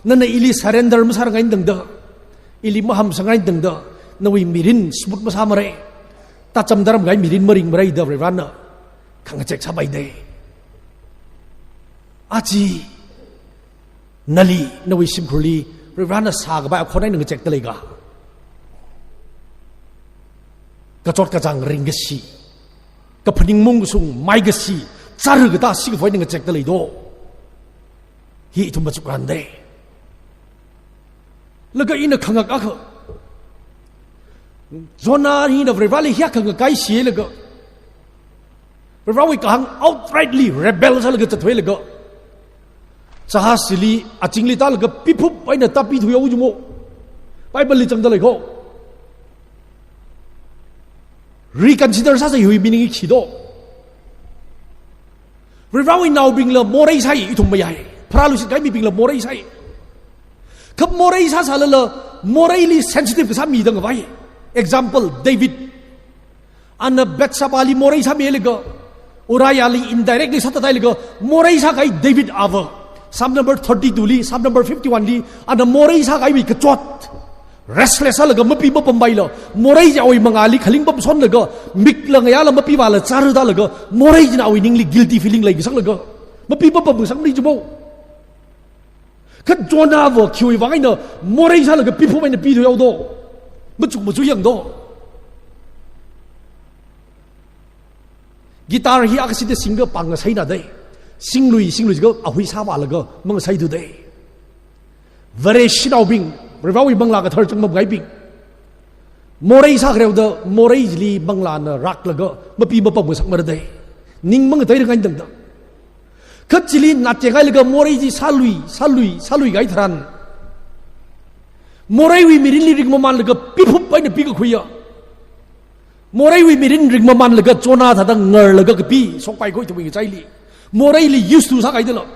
Nana ili surrender masārangai tangda, ili mahamsangai tangda, nawui mirin smooth masāmara. Tacham daram kahai mirin maringmara da Varivarana khangachek sāpai dei. Aja nali, nawui shimkhurli, Varivarana sākapai akhon eina ngachekta lei ka? Kachot kachāng ringkashi, kaphaning mungshung maikashi, chara katā shikafo eina ngachekta lei do. Hi ithum machukran dei. Laga ina khangak akha, Jonah hina Varivarali hiyākha ngakaishilaga, Varivarawui kahāng outrightly rebel sālaga zatthuilaga, jahazli, azingli tālaga piphup eina tāpithuihaowa jimo. Bible li zangda lei kho. Reconsider sāsa hiwui meaning hi khi do. Varivarawui naobingla morei sai, ithum mayai. Pharāluishit kahai mibingla morei sai. Kha morei sāsālala, moreili sensitive kasā mida ngavai. Example, David. Ana Bathshebali morei sāmilaga, Uriahli indirectly sāthathailaga, morei sākahai David ava. Psalm number thirty-two li, Psalm number fifty-one li, ana morei sākahaiwui kachot. Restless sālaga mapi mapampaila, morei chi awui mangāli khaling pamshonlaga, mikla ngayāla mapivāla chara tālaga, morei china awui ningli guilty feeling leikasanglaga, mapi mapamkasangmana jimo. Kha Jonah va khiwui vang eina morei sālaga piphup eina pithuihao do. Machuk machuiyang do. Guitar hi akha sida singkapāng ngasaina dei. Singlui, singlui jiakha ahui sāvālaga mangasaitu dei. Vareshinaobing, Varivarawui Manglā Kathara changmamkahaibing, morei sākhareo da, moreili manglāna raklaga mapi mapamngasakmara dei. Ning mangateirangai tangda. Kha chili natyakailaga morei chi sālui, sālui, sālui kahai tharan, moreiwui mirinli ringmamanlaga piphup eina pikakhuiya. Moreiwui mirin ringmamanlaga Jonah thāda ngarlaga kapi shokpai kho ithumwui ngachaili. Moreili used to sākahaidala,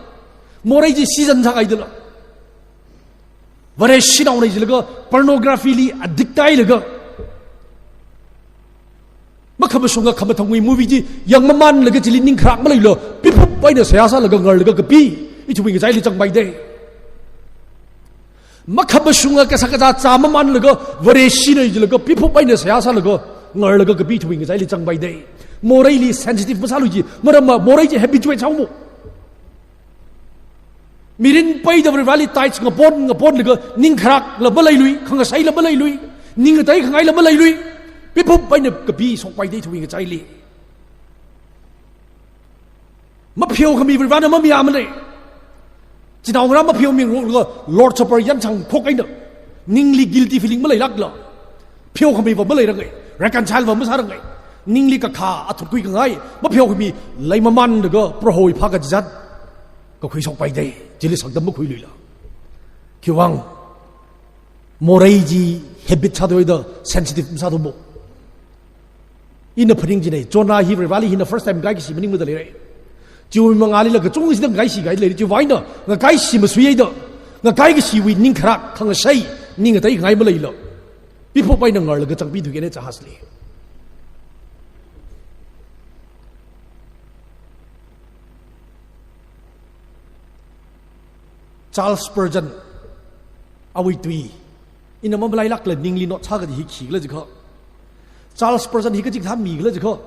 morei chi season sākahaidala, Vareshinaona jilaga pornography li addict tāhailaga, makhamashunga khamathangwui movie chi yangmamanlaga chili ningkharak maleila, piphup eina seihā sālaga ngarlaga kapi ithumwui ngachaili zangpai dei. Makhamashunga kasā kazā zāmamanlaga, Vareshina jilaga piphup eina seihā sālaga ngarlaga kapi ithumwui ngachaili zangpai dei. Moreili sensitive masālu ji, maramva morei chi habituate sāhaomo. Mirin peida Varivarali tithes ngapon, ngaponlaga, ningkharakla maleilui, khangasaila maleilui, ning ngateikhangaila maleilui, piphup eina kapi shokpai dei ithumwui ngachaili. Mapheokhami Varivarana mamayāmana. Chinaongarā mapheomingaroklaga Lord Supper yanchang khok eina, ningli guilty feeling maleilākla, pheokhamiva maleirangai, reconcile va masārangai. Ningli kakha athut khuikhangai, mapheokhami leimamanlaga Prohowui phā kachizat kakhui shokpai dei, chili sakdam makhuiluila. Khiwuivang, morei chi habit sāthuida sensitive masāthumo. Ina phaning chinei, Jonah hi Varivarali hina first time ngakaikashi maningmada leira. Chiwui mangālila kachungkha sida ngakaishi kahai leira, chiwui vang eina ngakaishi masuihaida, ngakaikashiwui ningkharak, khangasai, ning ngateikhangai maleila, piphup eina ngarlaga zangpithuihaina jahazli. Charles Spurgeon, awui tui ina mamalailākla ningli note sā kaji hi khikhala jiakha, Charles Spurgeon hi kachikathā mikhala jiakha,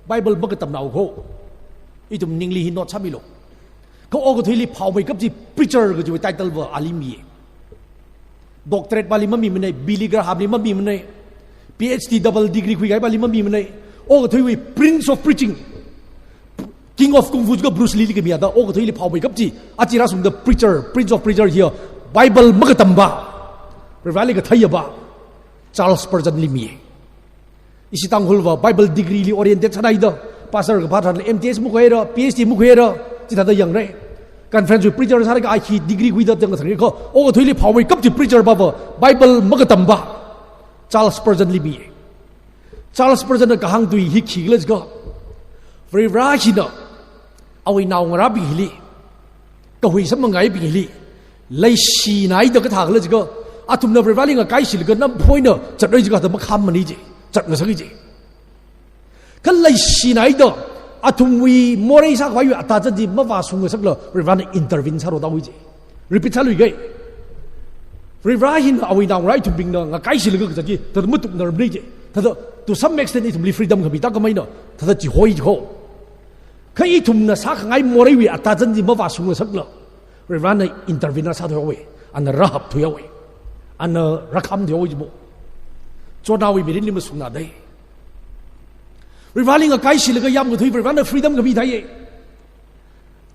Bible makatamnao kho. Ithum ningli hi note sāmilu. Kha okathuili phaomeikap chi preacher kajiwui title va ali mi. Doctorate vali mamimanei, Billy Graham li mamimanei, P H D double degree khuikahai vali mamimanei. Okathuiwui Prince of Preaching, King of Kung Fu jiakha Bruce Lee li khami ada, okathuili phaomeikap chi, aja rāshungda preacher, Prince of Preacher hiya, Bible makatamba, Varivarali katheiya pa, Charles Spurgeon li mi. Ishi Tangkhulva Bible degree li oriented sāhaida, pastor kaphā tharanli M T S makhuira, P H D makhuira, chithāda yangra. Conference wui preacher sālaga I T degree khuida tang thang ko, okathuili phaomeikap chi preacher pava, Bible makatamba, Charles Spurgeon li mi. Charles Spurgeon na kahāng tui hi khikhala jiakha, Varivara hina awui naongarābing hili, kahui samphangkahaibing hili, leishinaida kathākhala jiakha, athumna Varivarali ngakaishilaga namphoina zatroi jiakha da makhammana ji, zatngasaka ji. Kha leishinaida, athumwui morei sākhavaiwui atazan chi mavāshung ngasakla, Varivarana intervene sāra da wi ji. Repeat sāluiga. Varivara hina awui naongarā ithumbingna ngakaishilaga kazat chi, thāda matuknarmana ji. Thāda, to some extent ithumli freedom khamida khameina, thāda chihoi ji ko. Kha ithumna sākhangai moreiwui atazan chi mavāshung ngasakla, Varivarana intervene sāthuihaowa, ana rāhapthuihaowa, ana rākhamthuihaowa ji mo. Jonahwui mirinli mashungna dai. Varivarali ngakaishilaga yamkathui Varivarana freedom khamithaiya.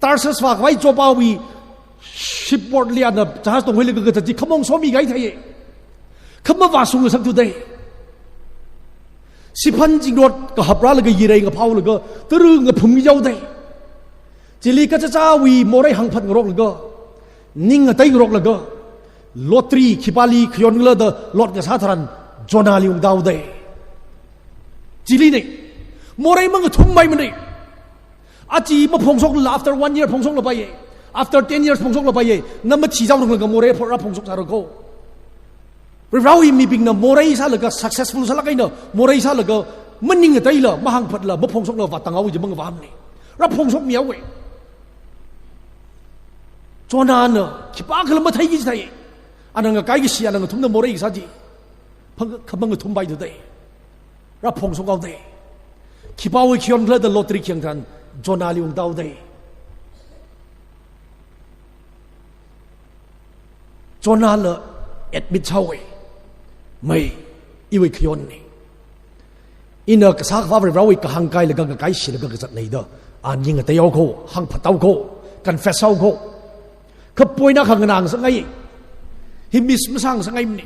Tarsus vākhavai Joppawui shipboard li ana jahaz tongkhuilaga kazat chi khamong somikahaithaiya. Kha mavāshung ngasakthu dai. Siphan zingrot kahap rālaga yirei ngaphaolaga tara ngaphum yao dai. Chili kachichāwui morei hangphat ngaroklaga, ning ngatei ngaroklaga, lottery khipāli khayonkhala da lot ngasā tharan Jonahli ungtāhaodai. Chili nei, morei mangathummeimana. Aja maphongshokla, after one year phongshokla paiya. After ten years phongshokla paiya. Na mathijao ranglaga morei pho rāphongshok sāra ko. Varivarawui mibingna morei sālaga successful sālāk eina, morei sālaga maning ngateila, mahāngphatla, maphongshokla vātanghaowa ji mangavāmana. Rāphongshokmihaowa. Jonahna khipākhala matheiki jithai. Ana ngakaikashi, ana ngathumna morei kasā chi. Phang kha mangathumpai thudai. Rāphongshokhaodai. Khipāwui khayonkhala da lottery khayang tharan Jonahli ungtāhaodai. Jonahla admit sāhaowa. Mei, iwui khayonna. Ina kasā khavā Varivarawui kahāng kailaga ngakaishilaga kazatna da. A ning ngateihao ko, hāngphathao ko, confess hao ko. Kha point akha nganāngasakngai. Hi miss masāngasakngaimana.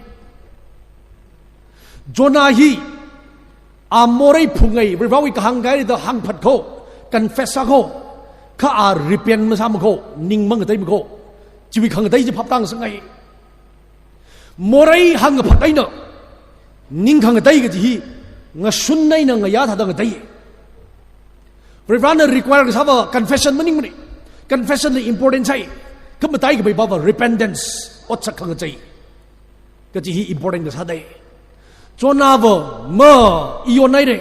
Jonah hi, a morei phungngai, Varivarawui kahāng kaida hāngphat ko, confess sā ko, kha a repent masāma ko, ning mangateima ko, chiwui khangatei chi phaptāngasakngai. Morei hāngphat eina, ning khangatei kaji hi, ngashun eina ngayā thāda ngatei. Varivarana require kasāva confession maningmana. Confession li important sai, kha mataikapaiva repentance, otsak khangachei. Kaji hi important kasā dai. Jonahva, ma, i yonhaira.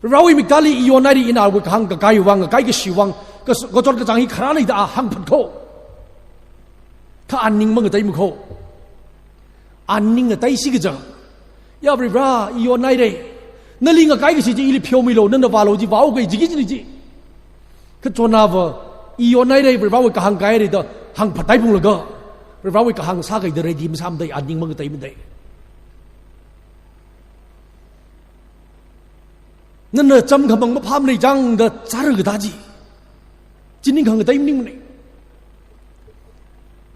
Varivarawui miktāli i yonhaira, ina awui kahāng kakaiwui vang, kaikashi vang, kas-, kachot kachāng hi kharā leida a hāngphat ko. Kha a ning mangateima ko. A ning ngateisi kaja. Ya Varivara, i yonhaira. Nali ngakaikashi chi ili pheomilu, nana vālu ji vāhaoki jiki jini ji. Kha Jonahva, i yonhaira, Varivarawui kahāng kaihaira da hāngphathai phunglaga, Varivarawui kahāng sāki da ready masāmada, a ning mangateimada. Nana cham khamang maphāmana chang da chara kathā chi. Chi ning khangatei maningmana.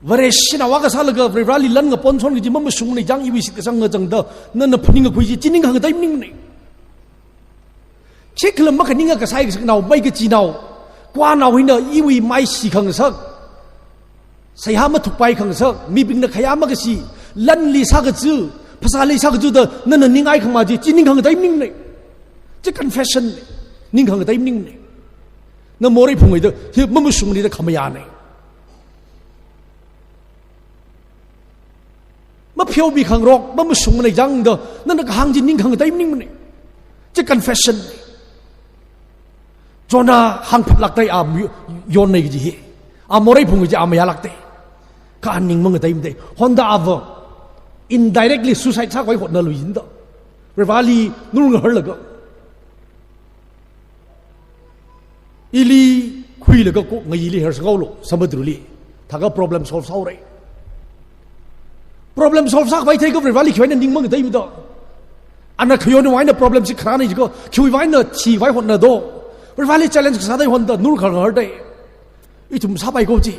Vareshinao akha sālaga Varivarali lan ngaponshon kaji mamashungmana chang, iwui shitkasang ngachangda nana phaningkakhui chi, chi ning khangatei maningmana. Khikhala makhaninga kasai kasaknao, mai kachinao, kwanao hina iwui mai shikhangasak, seihā mathukpai khangasak, mibingna khayā makashi, lanli sākachu, phasāli sākachu da nana ningai khama chi, chi ning khangatei maningmana. Chi confession, ning khangatei maningmana. Na morei phungngaida, hi mamashungmana da khamayāna. Mapheomi khangarok, mamashungmana chang da, nana kahāng chi ning khangatei maningmana. Chi confession. Jonah hāngphatlākdai a mi-, yonna kaji hi. A morei phungngai chi a mayālākdai. Kha a ning mangateimada. Honda ava indirectly suicide sākhavai hotnalui jinda. Varivarali nurngahar laga. Ili khuilaga ko ngayili hersakhaolu, samudrali. Thākha problem solve sāhaora. Problem solve sākhavai theikha Varivarali khiwui eina ning mangateimada. Ana khayonwui eina problem chi kharāna jiakha, khiwui eina thikhavai hotnado. Varivarāli challenge kasā dai honda nur khar khar dai. Ithum sāpai ko chi.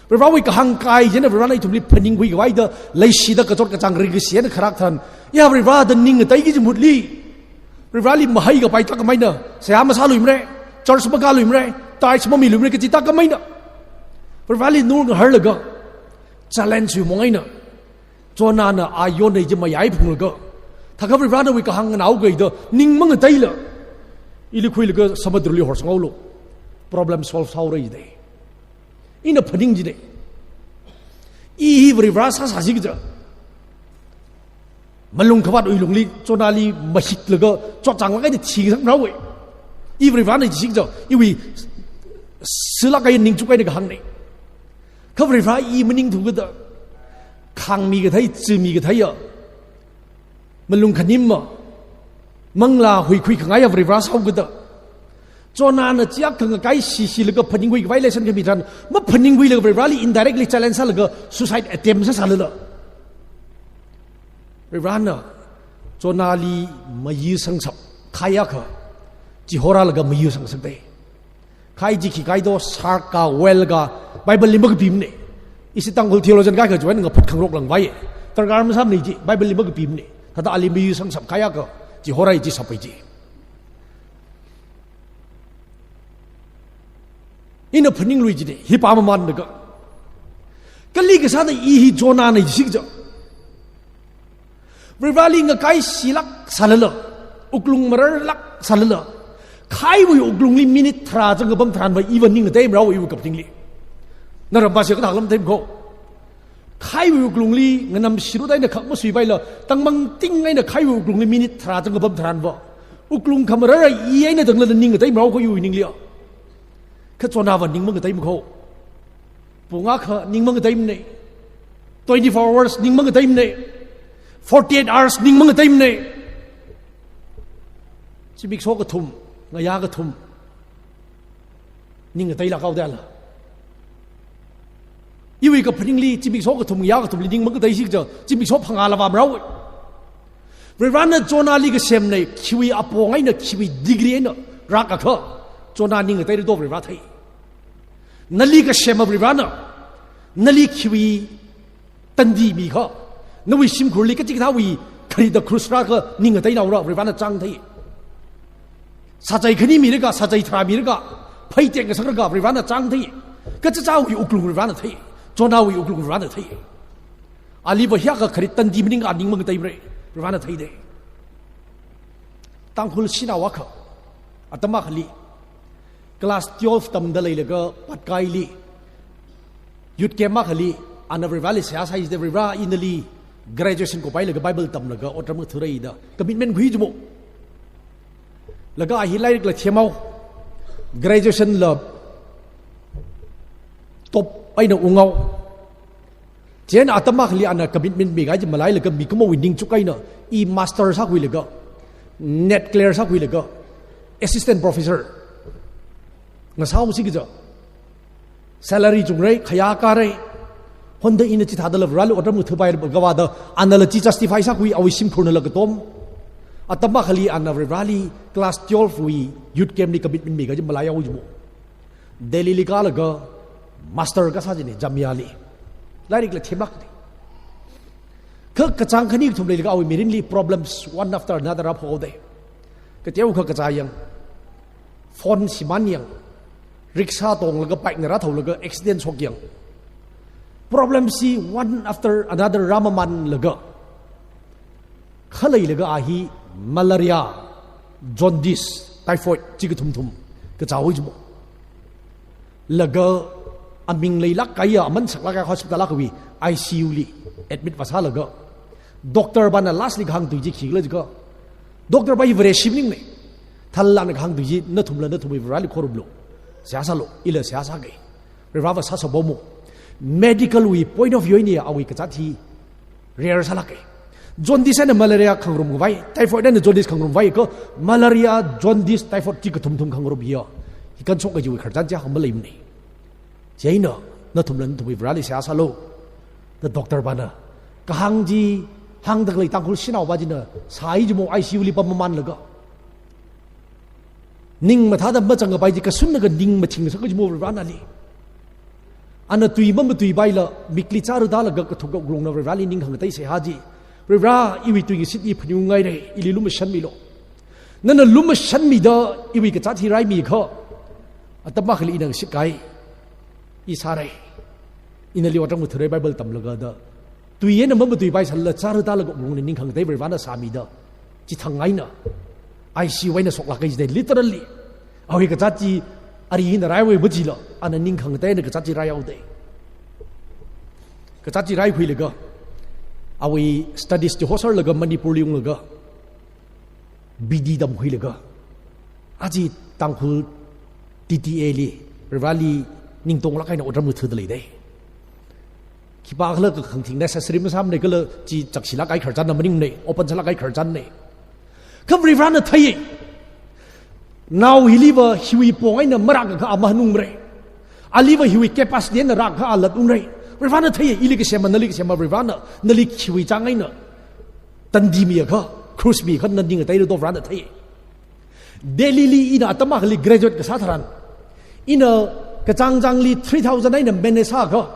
Varivarāwui kahāng kai jina Varivarāna ithumli phaningkhui khavai da leishida kachot kachāng ringkashi eina kharak tharan. Ya Varivarā da ning ngatei kaji mahutli. Varivarāli mahai kapai tak kamaina. Seihā masāluimara. Church makāluimara. Tithes mamiluimara kaji tak kamaina. Varivarāli nur ngaharlaga. Challenge wui mong eina. Jonahna a yonei chi mayai phunglaga. Thakha Varivarānawui kahāng nganao kaida ning mangateila. Ili khuilaga samudrali horsanghaolu. Problem solve sāhaora jidei. Ina phaning jidei. I hi Varivarā sāsāsi kaja. Malung khavāt uilungli Jonahli mahitlaga chotchānglaga ina thikasang rāwei. I Varivarāna jisi kaja. Iwui silak eina ningchuk eina kahāngnei. Kha Varivarā i maningthu kada. Khāngmi kathei, chimi kathei ya. Malung khanimma. Manglā huikhui khangaiya Varivarā sāhao kada. Jonahna chiak khangakai shishilaga phaningkhui khavai lesson khami tharan. Maphaningkhuilaga Varivarāli indirectly challenge sālaga suicide attempt sāsālala. Varivarāna Jonahli mayi sangshap khayākha. Chihorālaga mayi sangsakdei. Khai chi khi kaido shark ka, whale ka, Bible li makapimnei. Ishi Tangkhul theologian kaikha chiwui eina ngaphut khangarok langvai. Darkar masāmanei chi, Bible li makapimnei. Thāda ali mayi sangshap khayākha, chihorāi chi sapai chi. Ina phaninglui jidei, hi pāmamanlaga. Kali kasāda i hi Jonahnei jisi kaja. Varivarāli ngakai shilāk sālala, wuklung mararlāk sālala, khaiwui wuklungli minute tharā zangkapam tharanva iva ning ngateimarao iwui kaphaningli. Naramva shi kathā lam theimiko. Khaiwui wuklungli nganam shirut eina khak masuipaila, tangmang ting eina khaiwui wuklungli minute tharā zangkapam tharanva. Wuklung khamarara i eina tangla ning ngateimarao ko iwui ningli. Kha Jonahva ning mangateimako. Pung akha ning mangateimanei. Twenty-four hours ning mangateimanei. Forty-eight hours ning mangateimanei. Zimiksho kathum, ngayā kathum. Ning ngateilāk haodala. Iwui kaphaningli zimiksho kathum, ngayā kathumli ning mangateisi kaja, zimiksho phangā lavamrao. Varivarāna Jonahli kasemnei, khiwui apong eina, khiwui degree eina, rākakha, Jonah ning ngateira do Varivarā thei. Nali kasema Varivarāna, nali khiwui tandi mikha, nawui shimkhurli kachikathāwui kharida krush rākha ning ngateinaora Varivarāna chāng thei. Sāchai khani miraga, sāchai tharā miraga, phei tek ngasakraga Varivarāna chāng thei. Kachichāwui wuklung Varivarāna thei. Jonahwui wuklung Varivarāna thei. Aliva hiyākha kharit tandi maningkha ning mangateimarei. Varivarāna theidei. Tangkhul shanao akha. Atam akhali. Class twelve tamda leilaga Patkaili. Youth camp akhali. Ana Varivarāli seihā sāi jidei Varivarā ina nali graduation kupailaga Bible tamlaga otram ngathurei da. Commitment khui jimo. Laga a hi lairikla themhao. Graduation la top eina unghao. Chieina atam akhali ana commitment mikahai chi malailaga mikumowui ningchuk eina i master sākhuilaga, NET clear sākhuilaga, assistant professor ngasāhaosi kaja. Salary chungrei, khayā kārei. Honda ina chithādala Vareli otram ngathāpai kavāda, anala chi justify sākhui, awui shimkhurnala katom. Atam akhali ana Vareli class twelve wui youth camp li commitment mikahai chi malaihaowa jimo. Delhi li kālaga master kasā jina Jamia li. Lairikla themlākna. Kha kachāng khani kathum leilaga awui mirinli problems one after another rāphokhaodei. Kateokha kachā yang. Phone shimān yang. Rickshaw tonglaga bike na rāthaolaga accident shok yang. Problems chi one after another rāmamanlaga. Khaleilaga a hi malaria, jaundice, typhoid, chi kathumthum kachāhaowa jimo. Laga aming leilāk kahaiya, aman saklāk kahaiya hospital akhawui I C U li admit vāsālaga. Doctor pana last li kahāng tui chi khikhala jiakha. Doctor pa hi Vareshi maningnei. Thālala ana kahāng tui chi nathumla nathumwui Vareli khorumlu. Seihā sālu, ila seihā sākei. Vareva sāsāpamlu. Medical wui point of view eina awui kazāt hi rare sālākei. Jaundice eina malaria khangarum khavai, typhoid eina jaundice khangarum khavai kha, malaria, jaundice, typhoid chi kathumthum khangarum hiya. Hi kanshok kajiwui khararchan chi akha maleimanei. Chieina, nathumla nathumwui Vareli seihā sālu. Da doctor pana kahāng chi hāngda khalei Tangkhul shanao pa china sāi jimo I C U li pammamanlaga. Ning mathāda machang kapai chi kashunna kaning mathing sākaji mo Varivarana ali. Ana tui mamatuipaila, mikli chara tālaga kathuka wuklungna Varivarali ning khangatei sāhai chi. Varivara, iwui tuingashit i phaningungngaira, ili lumashanmilu. Nana lumashanmida iwui kazāt hi raimi kha, atam akhali ina ngashit kahai i sāra. Ina nali otram ngathāra Bible tamlaga da. Tui eina mamatuipai sālala chara tālaga wuklungli ning khangatei Varivarana sāmida, chithang eina I C U eina shoklāka jida, literally. Awui kazāt chi ari hina raihaowa majila, ana ning khangatei eina kazāt chi raihaoda. Kazāt chi raikhuilaga, awui studies chi hosharlaga Manipurli unglaga, B D tamkhuilaga, aja Tangkhul T T A li, Varivarali ning tonglāk eina otram ngathāda leida. Khipākhala kakhangthing necessary masāmana, kala chi chakshilāk kahai khararchanna maningmana, open sālāk kahai khararchanna. Kha Varivarana theiya. Nao hiliva hiwui pong eina marākakha a mahanungmara. Aliva hiwui capacity eina rākakha a latungra. Varivarana theiya, ili kasema, nali kasema Varivarana, nali khiwui chang eina tandi miakha, krus mikha, na ning ateira do Varivarana theiya. Delhili ina atam akhali graduate kasā tharan, ina kachāng chāngli three thousand eina manage sākha,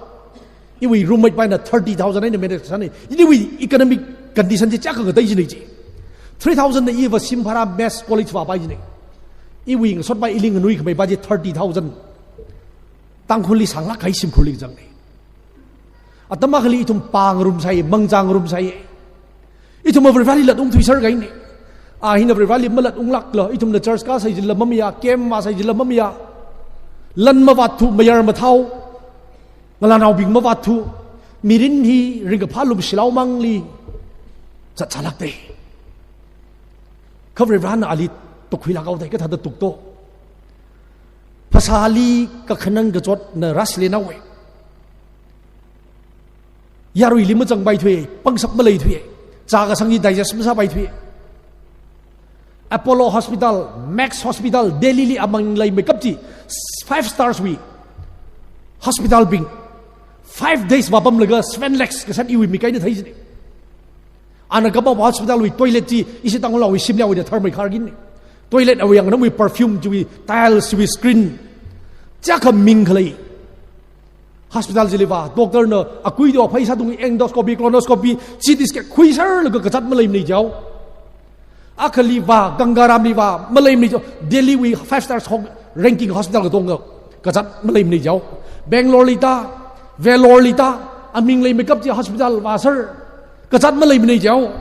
iwui roommate pa eina thirty thousand eina manage sāna. Iniwui economic condition chi chiyākha khangatei jina chi. Three thousand na iva shim bhara, mess, college vāpai jina. Iwui ngasotpa, ili nganuikhameipa chi thirty thousand. Tangkhulli sānglāk kahai shimkhurli kazangna. Atam akhali ithum pāngarumsai, mangzāngarumsai. Ithum Varivarali latungthuiser kahaina. A hina Varivarali malatunglākla, ithumna church kasai jila mamayā, camp vāsai jila mamayā. Lan mavātthu, mayar mathao, ngalānaobing mavātthu, mirin hi ringkaphā lumshilao mangli zatsālākda. Kha Varivarana ali tukkhuilāk haoda, kathāda tukto. Phasāli kakhanang kachotna rāshilennao. Yaruili machangpaithuwa, pangshap maleithuwa, chā kasang hi digest masāpaithuwa. Apollo Hospital, Max Hospital, Delhili aming leimeikap chi, five stars wui hospital bing, five days vāpamlaga seven lakhs kasā iwui mik eina thei jina. Ana kapam hospital wui toilet chi, ishi Tangkhulnaowui shimli awui da tharmei khar kina. Toilet awui yang namui perfume chiwui, tiles chiwui screen. Chiyākha ming khalei hospital chili vā, doctor na akui do phei sātungli endoscopy, colonoscopy, C T scan khuiserlaga kazāt maleimana jao. Akhali vā, Gangaramli vā, maleimana jao. Delhiwui five stars ho-, ranking hospital katonga kazāt maleimana jao. Bangaloreli ta, Velloreli ta, aming leimeikap chi hospital vāser, kazāt maleimana jao.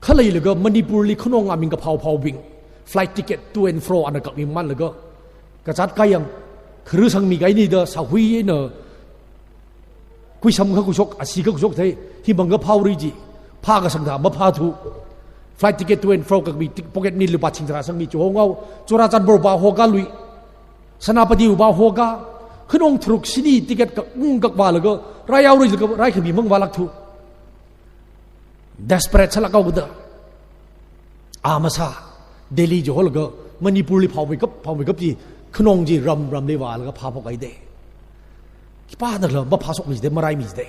Khaleilaga Manipurli khanong aming kaphao phaobing, flight ticket to and fro ana kakmi manlaga, kazāt kayang, kharu sangmi kahaina da sāhui eina khuisam kakhuishok, asi kakhuishok thei, himang kaphaora chi, phākasang thā maphāthu. Flight ticket to and fro kakmi, tik-, pocket money lupā thing tharā sangmi, Chihoungao, Churachandpur vā hoka lui, Senapati vā hoka, khanong tharuk shini ticket kak, mm, kakvālaga, raihaora jilaga, raikhami mang vālākthu. Desperate sālāk haoda, a masā, Delhi chiholaga, Manipurli phaomeikap, phaomeikap chi, khanong chi ram ramli vālaga phāphok haida. Khipānakhala maphāshokmi jida, maraimi jida.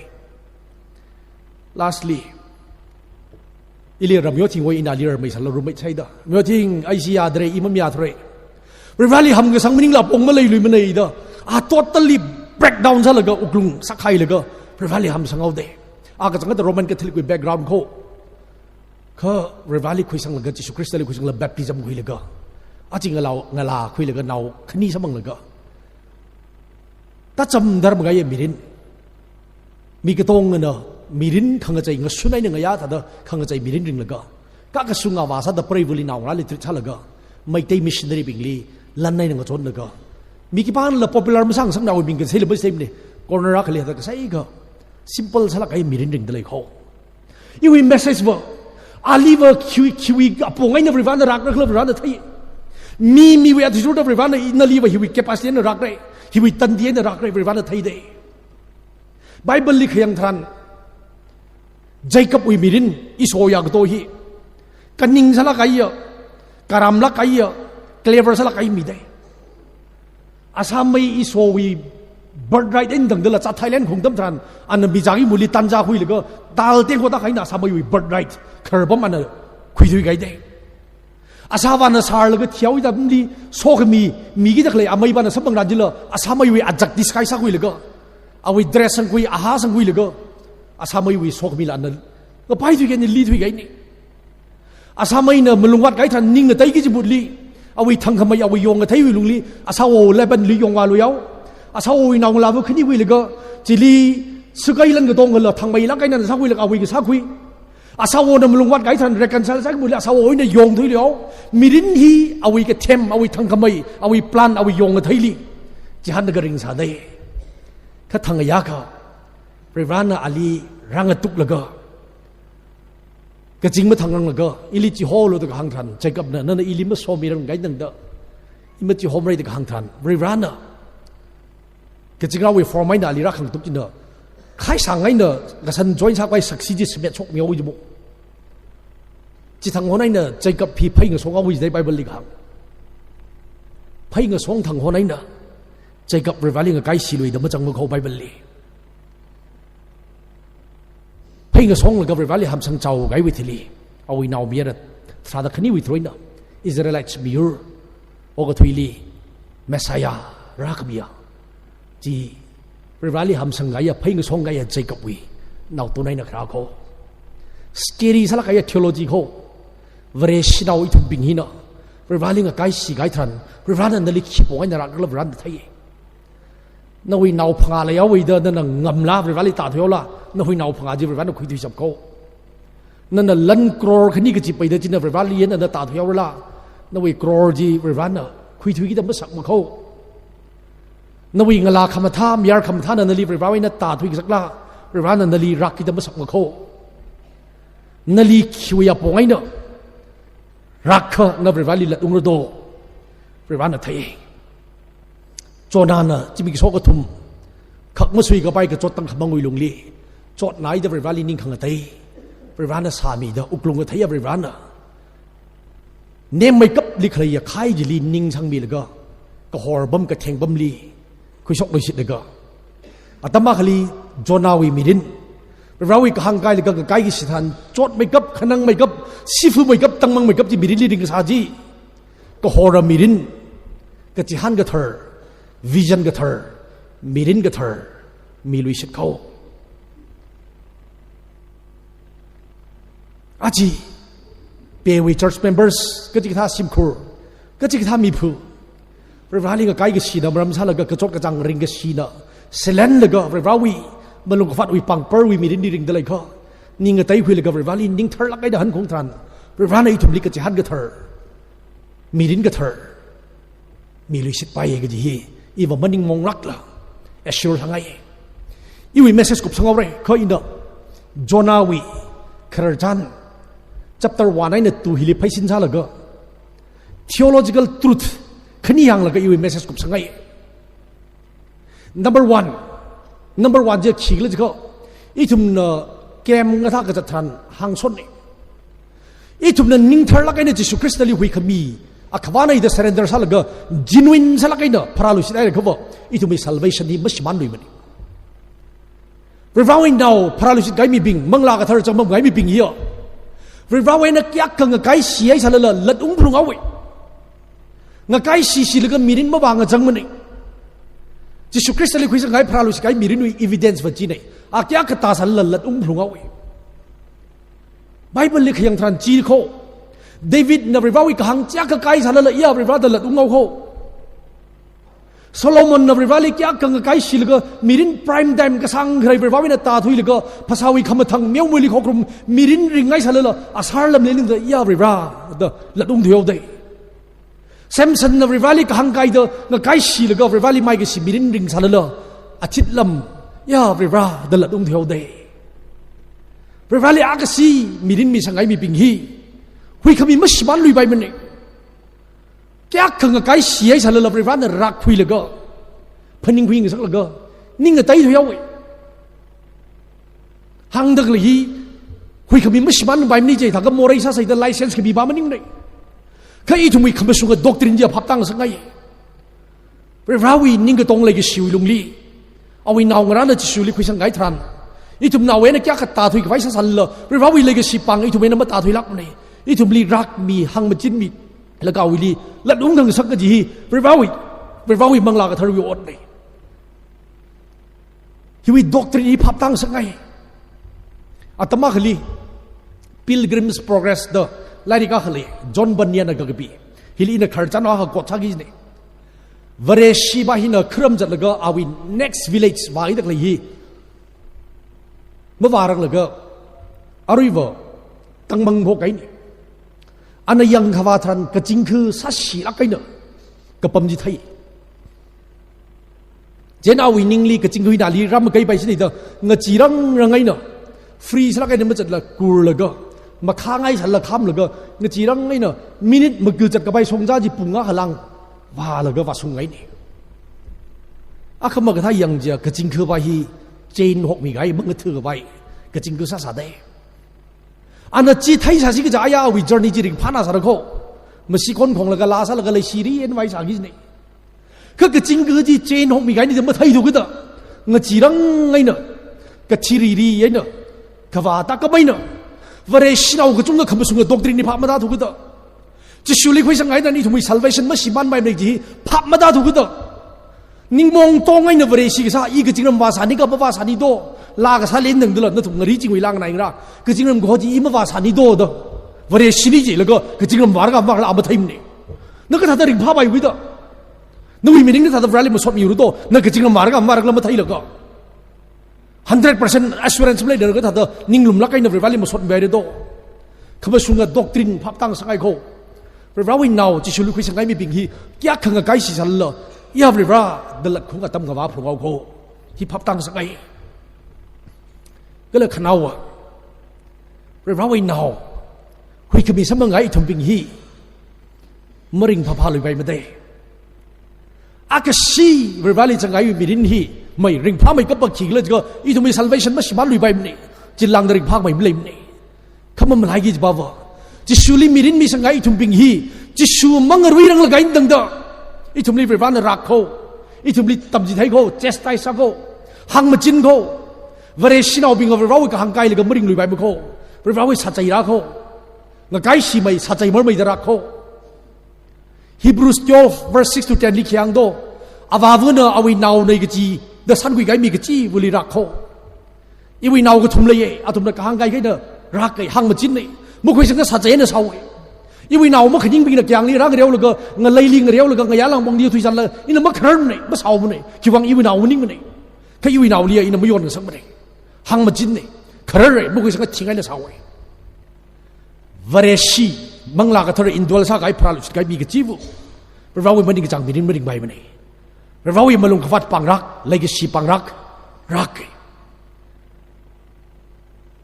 Lastly, ili Ramyothingwui, ina ali rarmei sālala roommate sāhaida. Ramyothing, aisi yadre, i mamayāthura. Varivarali hamkasang maningla apong maleiluimana da. A totally breakdown sālaga, wuklung sākhailaga, Varivarali hamsang haoda. A kachangkhatta Roman Catholic wui background ko. Kha Varivarali khuisanglaga, Jishu Khristali khuisanglaga, baptism khuilaga, aja ngalā, ngalā khuilaga, nao khani samphanglaga, tacham dharma ngayā mirin, mi katongana mirin khangachei ngashun eina ngayā thāda khangachei mirin ringlaga, kakashunga vāsāda preiva̱li naongarāli treat sālaga, Meitei missionary bingli lan eina ngachonlaga, mi khipānala popular masāngasakna, awui ming kaseila maseimana, corner akhali thāda kasaikha simple sālāk kahai mirin ringda lei kho. Iwui message va, aliva khiwui, khiwui apong eina Varivarana rākra khala Varivarana thei. Mi, miwui athishurda Varivarana naliva hiwui capacity eina rākra, hiwui tandi eina rākra Varivarana theida. Bibleli khayang tharan, Jacobwui mirin, Esau ya kato hi, kaning sālāk kahaiya, karamlāk kahaiya, clever sālāk kahai mida. Asāmei Esaowui birthright eina tangdala chā Thailand khaung atam tharan, ana mizāki muli tanja khuilaga, dal tengkhoda kahaina asāmeiwui birthright, khararpam ana khuithui kahaina. Asāvāna sārlaga thihaoda mli sokhami, mi kida khalei ameivāna samphangran chila, asāmeiwui ajak disguise sākhuilaga, awui dress sangkhui, aha sangkhuilaga, asāmeiwui sokhamila ana ngapaithui kahaina, lithui kahaina. Asāmeina malungvāt kahai tharan ning ngateiki kajibutli, awui thangkhamei, awui yong ngatheiwui lungli, asāwo Labanli yongvāluihao. Asāwowui naongalāva khani khuilaga, chili sakai lan katongla thangmeilāk eina sākhuilaga awui kasā khui. Asāwona malungvāt kahai tharan reconcile sākibutli asāwo eina yongthuiluihao. Mirin hi awui kathem, awui thangkhamei, awui plan, awui yong ngatheili chihānlaga ringsāna. Kha thangayākha, Varivarāna ali rāngatuklaga, kazing mathangranglakha, ili chiholu da kahāng tharan, Jacobna, nana ili masomirang kahaina da, i machihomra da kahāng tharan, Varivarāna kazingrāwui form eina ali rākhangatuk china, khaisāng eina kasan join sākhavai saksi chi shimet shokmihaowa jimu. Chithang hon eina Jacob hi phei ngasonghaowa jida Bibleli kahāng. Phei ngasong thang hon eina Jacob Varivarāli ngakaishiluida mazangmana kho Bibleli. Phei ngasonglaga Varivarāli hamsang chao kahaiwui thili, awui naomayara tharāda khaniwui throina, Israelites miyur okathuili Messiah rākhamiya chi Varivarāli hamsang kahaiya, phei ngasong kahaiya Jacobwui naotun eina kharā kho. Scary sālāk kahaiya theology kho. Vareshinao ithumbing hina Varivarāli ngakaishi kahai tharan, Varivarāna nali khipong eina rākhala Varivarāna thei. Nawui nao phangā leihaowa da nana ngamla Varivarāli tāthuihaola, nawui nao phangā chi Varivarāna khuithuishap kho. Nana lan crore khani kachi peida china Varivarāli eina nana tāthuihaorala, nawui crore chi Varivarāna khuithuikida masakma kho. Nawui ngalā khamathā, mayar khamathāna nali Varivarāwui eina tāthui kasakla, Varivarāna nali rākkida masakma kho. Nali khiwui apong eina rākkha na Varivarāli latungra do, Varivarāna thei. Jonahna zimiksho kathum, khak masui kapai kachot tangkhamangwui lungli, chotnaida Varivarāli ning khangatei Varivarāna sāmida, wuklung katheiya Varivarāna nemmeikapli khaleiya khai chili ning sangmilaga, kahor pam katheng pamli khuishokluishitlaga, atam akhali Jonahwui mirin, Varivarāwui kahāng kailaga ngakaikashi tharan, chotmeikap, khanangmeikap, sifumeikap, tangmangmeikap chi mirinli ringkasā chi, kahora mirin, kachihān kathar, vision kathar, mirin kathar miluishit kho. Aja, Peiwui church members, kachikathā shimkhur, kachikathā miphu, Varivarāli ngakaikashina maram sālaga kachot kachāng ringkashina silenlaga Varivarāwui malungkhavātwui pangparwui mirinli ringda leikha, ning ngateikhuilaga Varivarāli ning tharlāk eina hankaung tharan, Varivarāna ithumli kachihān kathar, mirin kathar miluishitpaiya kaji hi iva maningmonglākla assure sāngai. Iwui message kupsanghaora, kha ina Jonahwui khararchan chapter one eina two hili pheisin sālaga theological truth khani hānglaga iwui message kupsangai. Number one, number one chi khikhala jiakha, ithumna camp ngathā kazat tharan hāngsonna. Ithumna ning tharlāk eina Jishu Khristali huikhami, akhavāna ida surrender sālaga, genuine sālāk eina pharāluishit haira khava, ithumwui salvation hi mashimānluimana. Varivarāwui nao pharāluishit kahai mibing, manglā kathar changmam kahai mibing hiya, Varivarāwui eina kayākha ngakaishi haisālala latungphalunghaowa. Ngakaishishilakha mirin mavāngachangmana. Jishu Khristali khuisang kahai, pharāluishit kahai mirinwui evidence va china. A kayākha tāsālala latungphalunghaowa. Bibleli khayang tharan chi kho. Davidna Varivarāwui kahāng chiyākha kaisālala ya Varivarāda latunghaowa kho. Solomonna Varivarāli kayākha ngakaishilaga mirin prime time kasāng khalei Varivarāwui eina tāthuilaga phasāwui khamathang meomeili khokharum mirin ringhaisālala asar lamli lingda ya Varivarāda latungthuihaoda. Samsonna Varivarāli kahāng kaida ngakaishilaga Varivarāli maikashi mirin ringsālala athit lam ya Varivarāda latungthuihaoda. Varivarāli akhashi mirin misang kahai mibing hi huikhami mashimānluipaimana. Kayākha ngakaishi haisālala Varivarāna rākkhuilaga, phaningkhui ngasaklaga, ning ngateithuihaowa. Hāngda khalei hi, huikhami mashimānpaimana jithākha morei sāsāda license khami pa maningna. Kha ithumwui khamashunga doctrine chiya phaptāngasakngai. Varivarāwui ningkatong leikashiwui lungli, awui naongarāna Jishuli khuisang kahai tharan, ithumnao eina kayākha tāthuikhavai sāsālala, Varivarāwui leikashi pāng ithum eina matāthuilākmana. Ithumli rākmi, hāngmachinmi, laga awuili latungkhangasak kaji hi Varivarawui, Varivarawui Manglā Katharawui otna. Hiwui doctrine hi phaptāngasakngai. Atam akhali Pilgrim's Progress da lairik akha lei, John Bunyan na kakapi. Hili ina khararchan akha quote sāki kajina. Vareshi va hina kharam zatlaga awui next village vāhaida khalei hi mavāranglaga aruiva tangmang phokkahaina. Ana yangkhavā tharan kachingkha sāshilāk eina kapam chi thei. Chieina awui ningli kachingkha hina ali rāmakaipai shinida ngacheerangrang eina free sālāk eina mazatla kurlaga, makhāngai sālala khamlaga, ngacheerang eina minute maga zatkapai shongza chi pung akha lāng vālaga vāshungngaina. Akha makathā yangjiakha kachingkha va hi chain hokmikahai, mangatha kapai kachingkha sāsāda. Ana chi theisāsi kaja aya awui journey chi ringphānā sāra kho. Masi khonkhonglaga laa sālaga leishiri eina vaisāki kajina. Kha kachingkha chi chain hokmikahai ni da matheithu kida, ngacheerang eina, kathi riri eina, kavā tākam eina, Vareshinao kachungkha khamashunga doctrine hi phap matāthu kida, Jishuli khuisanghaida ithumwui salvation mashimānpaimana kaji hi phap matāthu kida, ningmaong tong eina Vareshi kasā, i kazingram vāsāni ka mavāsāni do, laa kasā lendang dala, nathum ngari chingwui lāng naingra, kazingram kaho chi i mavāsāni do da, Vareshina jilaga kazingram vāra ka mavāra matheimana. Na kathāda ringphāpaiwui da? Nawui mirinna thāda Vareli masotmiura do, na kazingram vāra ka mavāra khala matheilaga. Hundred percent assurance maleida kathāda ninglumlāk eina Vareli masotmipaira do? Khamashunga doctrine phaptāngasakngai kho. Varivarawui nao Jishuli khuisanghai mibing hi kayākha ngakaishisālala, ya Varivara da latkhaung atam kavā phungao kho. Hi phaptāngasakngai. Kala khanaowa, Varivarawui nao huikhami samphangkahai ithumbing hi maringphāphāluipaimada. Akashi Varivarali zanghaiwui mirin hi mai ringphāmeikapa khikhala jiakha ithumwui salvation mashimānluipaimana. Chilāngda ringphāmei maleimana. Kha mamalaiki jiakha va, Jishuli mirin misanghai ithumbing hi Jishu mangaruiranglakha eina tangda, ithumli Varivarana rak kho, ithumli tamchithei kho, chastise sā kho, hāngmachin kho. Vareshinaobing Varivarawui kahāng kailaga maringluipaima kho. Varivarawui sāchei rā kho. Ngakaishimei sāchei marmeida rak kho. Hebrews twelve verse six to ten li khi hāng do? Avāvana awui naonei kachi da shānkhuikahai mi kachivali rak kho. Iwui nao kathum leiya, athumna kahāng kaikha eina rak kahai, hāngmachinna. Makhuisangda sāchei eina sāhaowa. Iwui nao makhaningbingna kayāngli rāngareolaga, ngaleili ngareolaga, ngayā langpongli thuisālala, ina makhararmana, masāhaomana. Khiwuivang iwui nao maningmana. Kha iwui naoliya ina mayonngasakmana. Hāngmachinna. Kharara, makhuisangda thing eina sāhaowa. Vareshi, Manglā Kathara indwell sākahai, pharāluishitkahai mi kachiva Varivarawui maningkachāng mirin maringpaimana. Varivarawui malungkhavāt pāngrak, leikashi pāngrak, rak.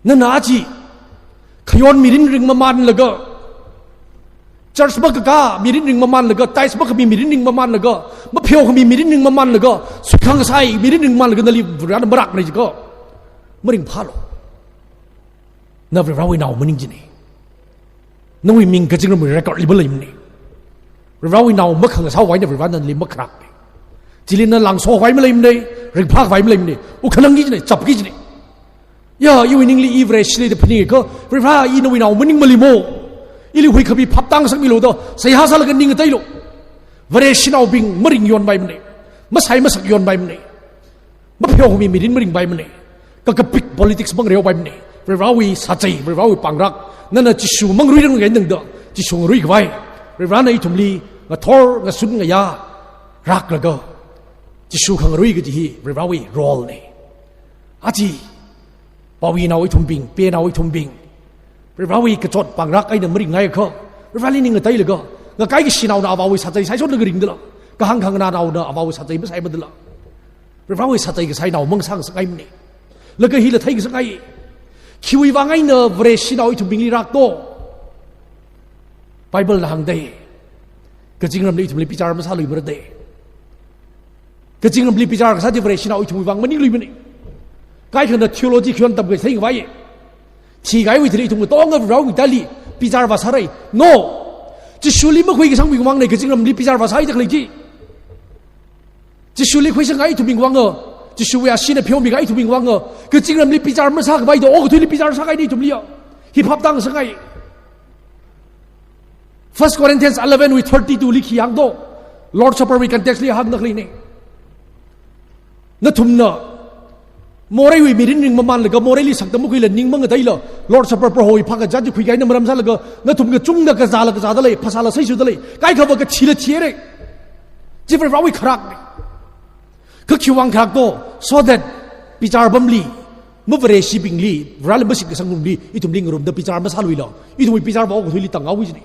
Nana aja khayon mirin ringmamānlaga, church makakā mirin ringmamānlaga, tithes makhami mirin ringmamānlaga, mapheokhami mirin ringmamānlaga, suikhang kasai mirin ringmamānlaga nali Varivarana marakmana jiakha, maringphālu. Na Varivarawui nao maning kajina. Nawui ming kazingramwui record li maleimana. Varivarawui nao makhangasāhaowa eina Varivarana nali makharakmana. Chili na lāngsohaowa maleimana, ringphāhaowa maleimana. Wuk khanangki kajina, chapki kajina. Ya, iwui ningli i Vareshi lei da phaningakha, Varivara, i nawui nao maningmali mo? Ili huikhami phaptāngasakmilu da seihā sālaga ning ngateilu. Vareshinaobing maringyonpaimana. Masai masakyonpaimana. Mapheokhami mirin maringpaimana. Kakapik politics mangareopaimana. Varivarawui sāchei, Varivarawui pāngrak, nana Jishu mangaruiranglakha eina tangda, Jishu ngaruikhavai Varivarana ithumli ngathor, ngasun, ngayā raklaga, Jishu khangarui kaji hi Varivarawui role na. Aja pāwui nao ithumbing, penao ithumbing, Varivarawui kachot pāngrak eina maringngaiakha, Varivarali ning ngateilaga, ngakaikashinaona avāwui sāchei saisotlaga ringdala, kahāng khanganānaona avāwui sāchei masaimadala, Varivarawui sāchei kasai nao mangasāngasakngaimana. Laga hila theingasakngai. Khiwuivang eina Vareshinao ithumbingli rak do? Bible na hāngda, kazingramli ithumli bichar masāluimara da. Kazingramli bichar kasā chi Vareshinao ithumwui vang maningluimana. Kaikhana theology khayon tamkasā theikhavai, thikahaiwui thili ithum katonga Varivarawui tali bichar vāsāra. No. Jishuli makhuikasangwui vangna kazingramli bichar vāsāhaida khalei chi. Jishuli khuisangkahai ithumbing vanga, Jishuwui ashina pheomikahai ithumbing vanga, kazingramli bichar masākhavai da okathuili bichar sākahaina ithumliya. Hi phaptāngasakngai. First Corinthians eleven wui thirty-two li khi hāng do, Lord Supper wui context li hāngda khaleina. Nathumna moreiwui mirin ringmamanlaga, moreili saktam makhuila, ning mangateila, Lord Supper Prohowui phākazat chi khuikahaina maram sālaga, nathum kachungna kazāla kazāda lei, phasāla saisuda lei, kaikhava kathila thira. Chi Varivarawui kharakna. Kha khiwuivang kharak do, so that bichar pamli, mavareshibingli, Vareli mashitkasang ngarumli, ithumli ngarumda bichar masāluila, ithumwui bichar va okathuili tānghaowa jina.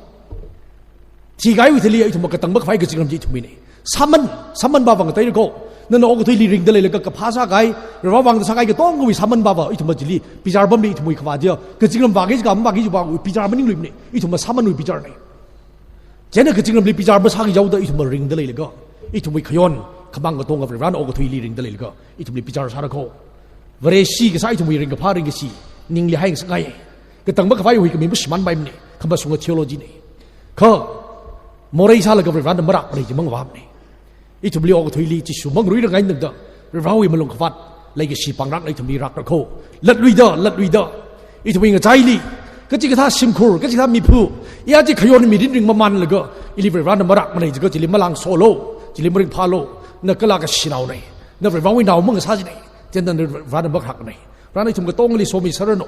Thikahaiwui thili ithumva katang makhavai kazingram chi ithumwuina. Sāman, sāman pava ngateira kho. Nana okathuili ringda leilaga kaphā sākahai, Varivara vang sākahai katongawui sāman pava ithumva chili bichar pamli ithumwui khavā chiya, kazingram vāki jiakha mavāki jiakha bichar maningluimana. Ithumva sāmanwui bicharna. Chieina kazingramli bichar masāki jihaoda ithumva ringda leilaga, ithumwui khayon khamang katonga Varivarana okathuili ringda leilaga, ithumli bichar sāra kho. Vareshi kasā ithumwui ringkaphā ringkashi, ningli haingasakngai. Katang makhavaiwui khami mashimānpaimana, khamashunga theology na. Kha, morei sālaga Varivarana marakmana chi mangavāmana. Ithumli okathuili Jishu mangaruirangai tangda, Varivarawui malungkhavāt, leikashi pāngrakna ithumli rākra kho. Latluida, latluida, ithumwui ngachaili, kachikathā shimkhur, kachikathā miphu, iya chi khayon mirin ringmamanlaga, ili Varivarana marakmana jiakha chili malāngsolu, chili maringphālu, na kala kashinaona, na Varivarawui nao mangasā jina, chieina Varivarana makharakna. Varivarana ithum katongali somi sāranu.